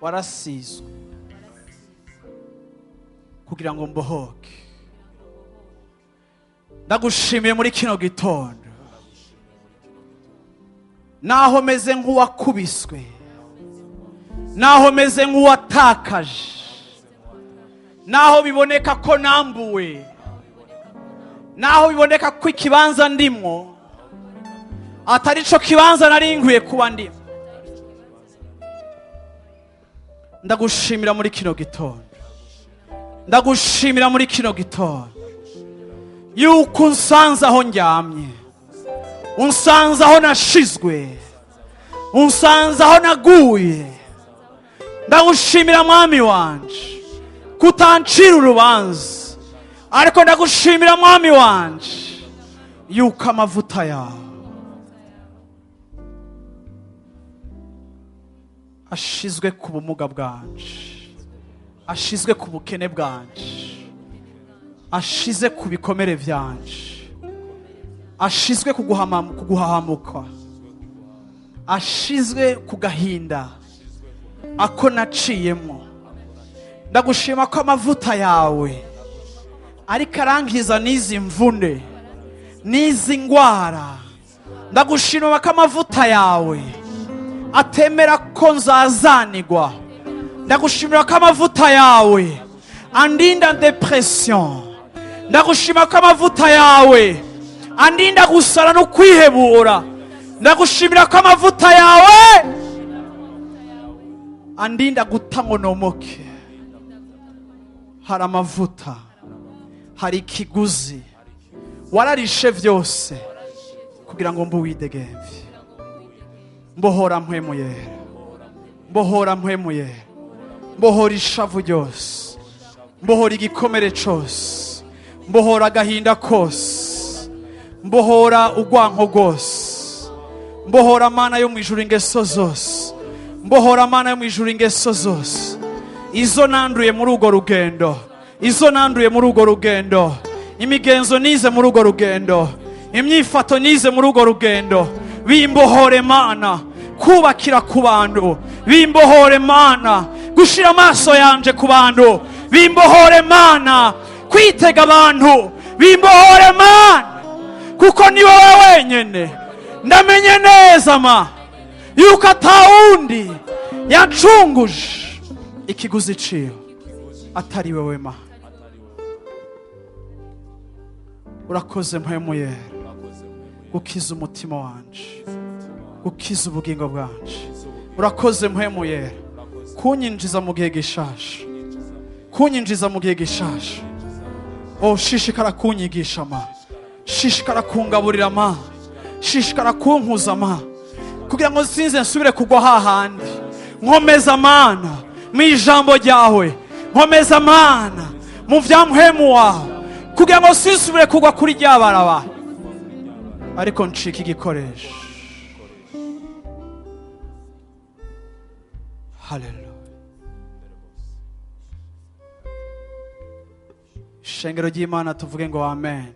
warasizwe kugira ngo mbohoke. Ndagushimiye muri kino gitondo, naho meze nk'uwakubiswe, naho meze nk'uwatakaje, naho biboneka ko nambuwe, naho biboneka ko ikibanza ndimwo atari cyo kibanza nari nkwiye kuba ndimo. Ndagushimira muri kino gitondo, ndagushimira muri kino gitondo yuko unsanze aho ndyamye, unsanze aho nashizwe, unsanze aho naguye. Ndagushimira, Mwami wanje, kutancira urubanza, ariko ndagushimira, Mwami wanje, yuko amavuta yawe ashizwe ku bumuga bwanje, ashizwe ku bukene bwanje, ashize ku bikomere byanje, ashizwe ku guhahamuka, ashizwe ku gahinda ako naciyemo. Ndagushima ko amavuta yawe ariko arangiza n'izi mvune, n'izi ndwara. Ndagushima ko amavuta yawe atemera ko nzazanigwa. Ndagushimira ko amavuta yawe andinda depression. Ndagushima ko amavuta yawe andinda gusara no kwihebura. Ndagushimira ko amavuta yawe andinda guta ngo nomoke. Hari amavuta, hari ikiguzi wararishe byose kugira ngo mbe uwidegemvye. Mbohora, Mpwemu Yera, mbohora, Mpwemu Yera, mbohora ishavu ryose, mbohora igikomere cose, mbohora agahinda kose, mbohora urwanko rwose, mbohora, Mana yo mu ijuru, ingeso zose, mbohora, Mana yo mu ijuru, ingeso zose izo nanduye muri urwo rugendo, izo nanduye muri urwo rugendo, imigenzo nize muri urwo rugendo, imyifato nize muri urwo rugendo. Bimbohore, Mana, kubakira ku bantu. Bimbohore, Mana, gushira amaso yanje ku bantu. Bimbohore, Mana, kwitega abantu. Bimbohore, Mana, kuko ni wowe wenyine ndamenye neza ma yuko atawundi yancunguje ikiguzi ciwe atari wewe. Ma, urakoze, Mpwemu Yera, gukiza umutima wanje, gukiza ubugingo bwanje. Urakoze, Mpwemu Yera, kunyinjiza mu gihe gishasha, kunyinjiza mu gihe gishasha. Oh, shishikara kunyigisha ma, shishikara kungaburira ma, shishikara kunkuza ma, kugira ngo sinze nsubire kugwa hahandi. Nkomeza, Mana, mu ijambo ryawe, nkomeza, Mana, mu bya Mpwemu wawe, kugira ngo sinsubire kugwa kuri rya barabara, ariko ncika igikoresho. Haleluya. Ishengero ry'Imana, tuvuge ngo amen.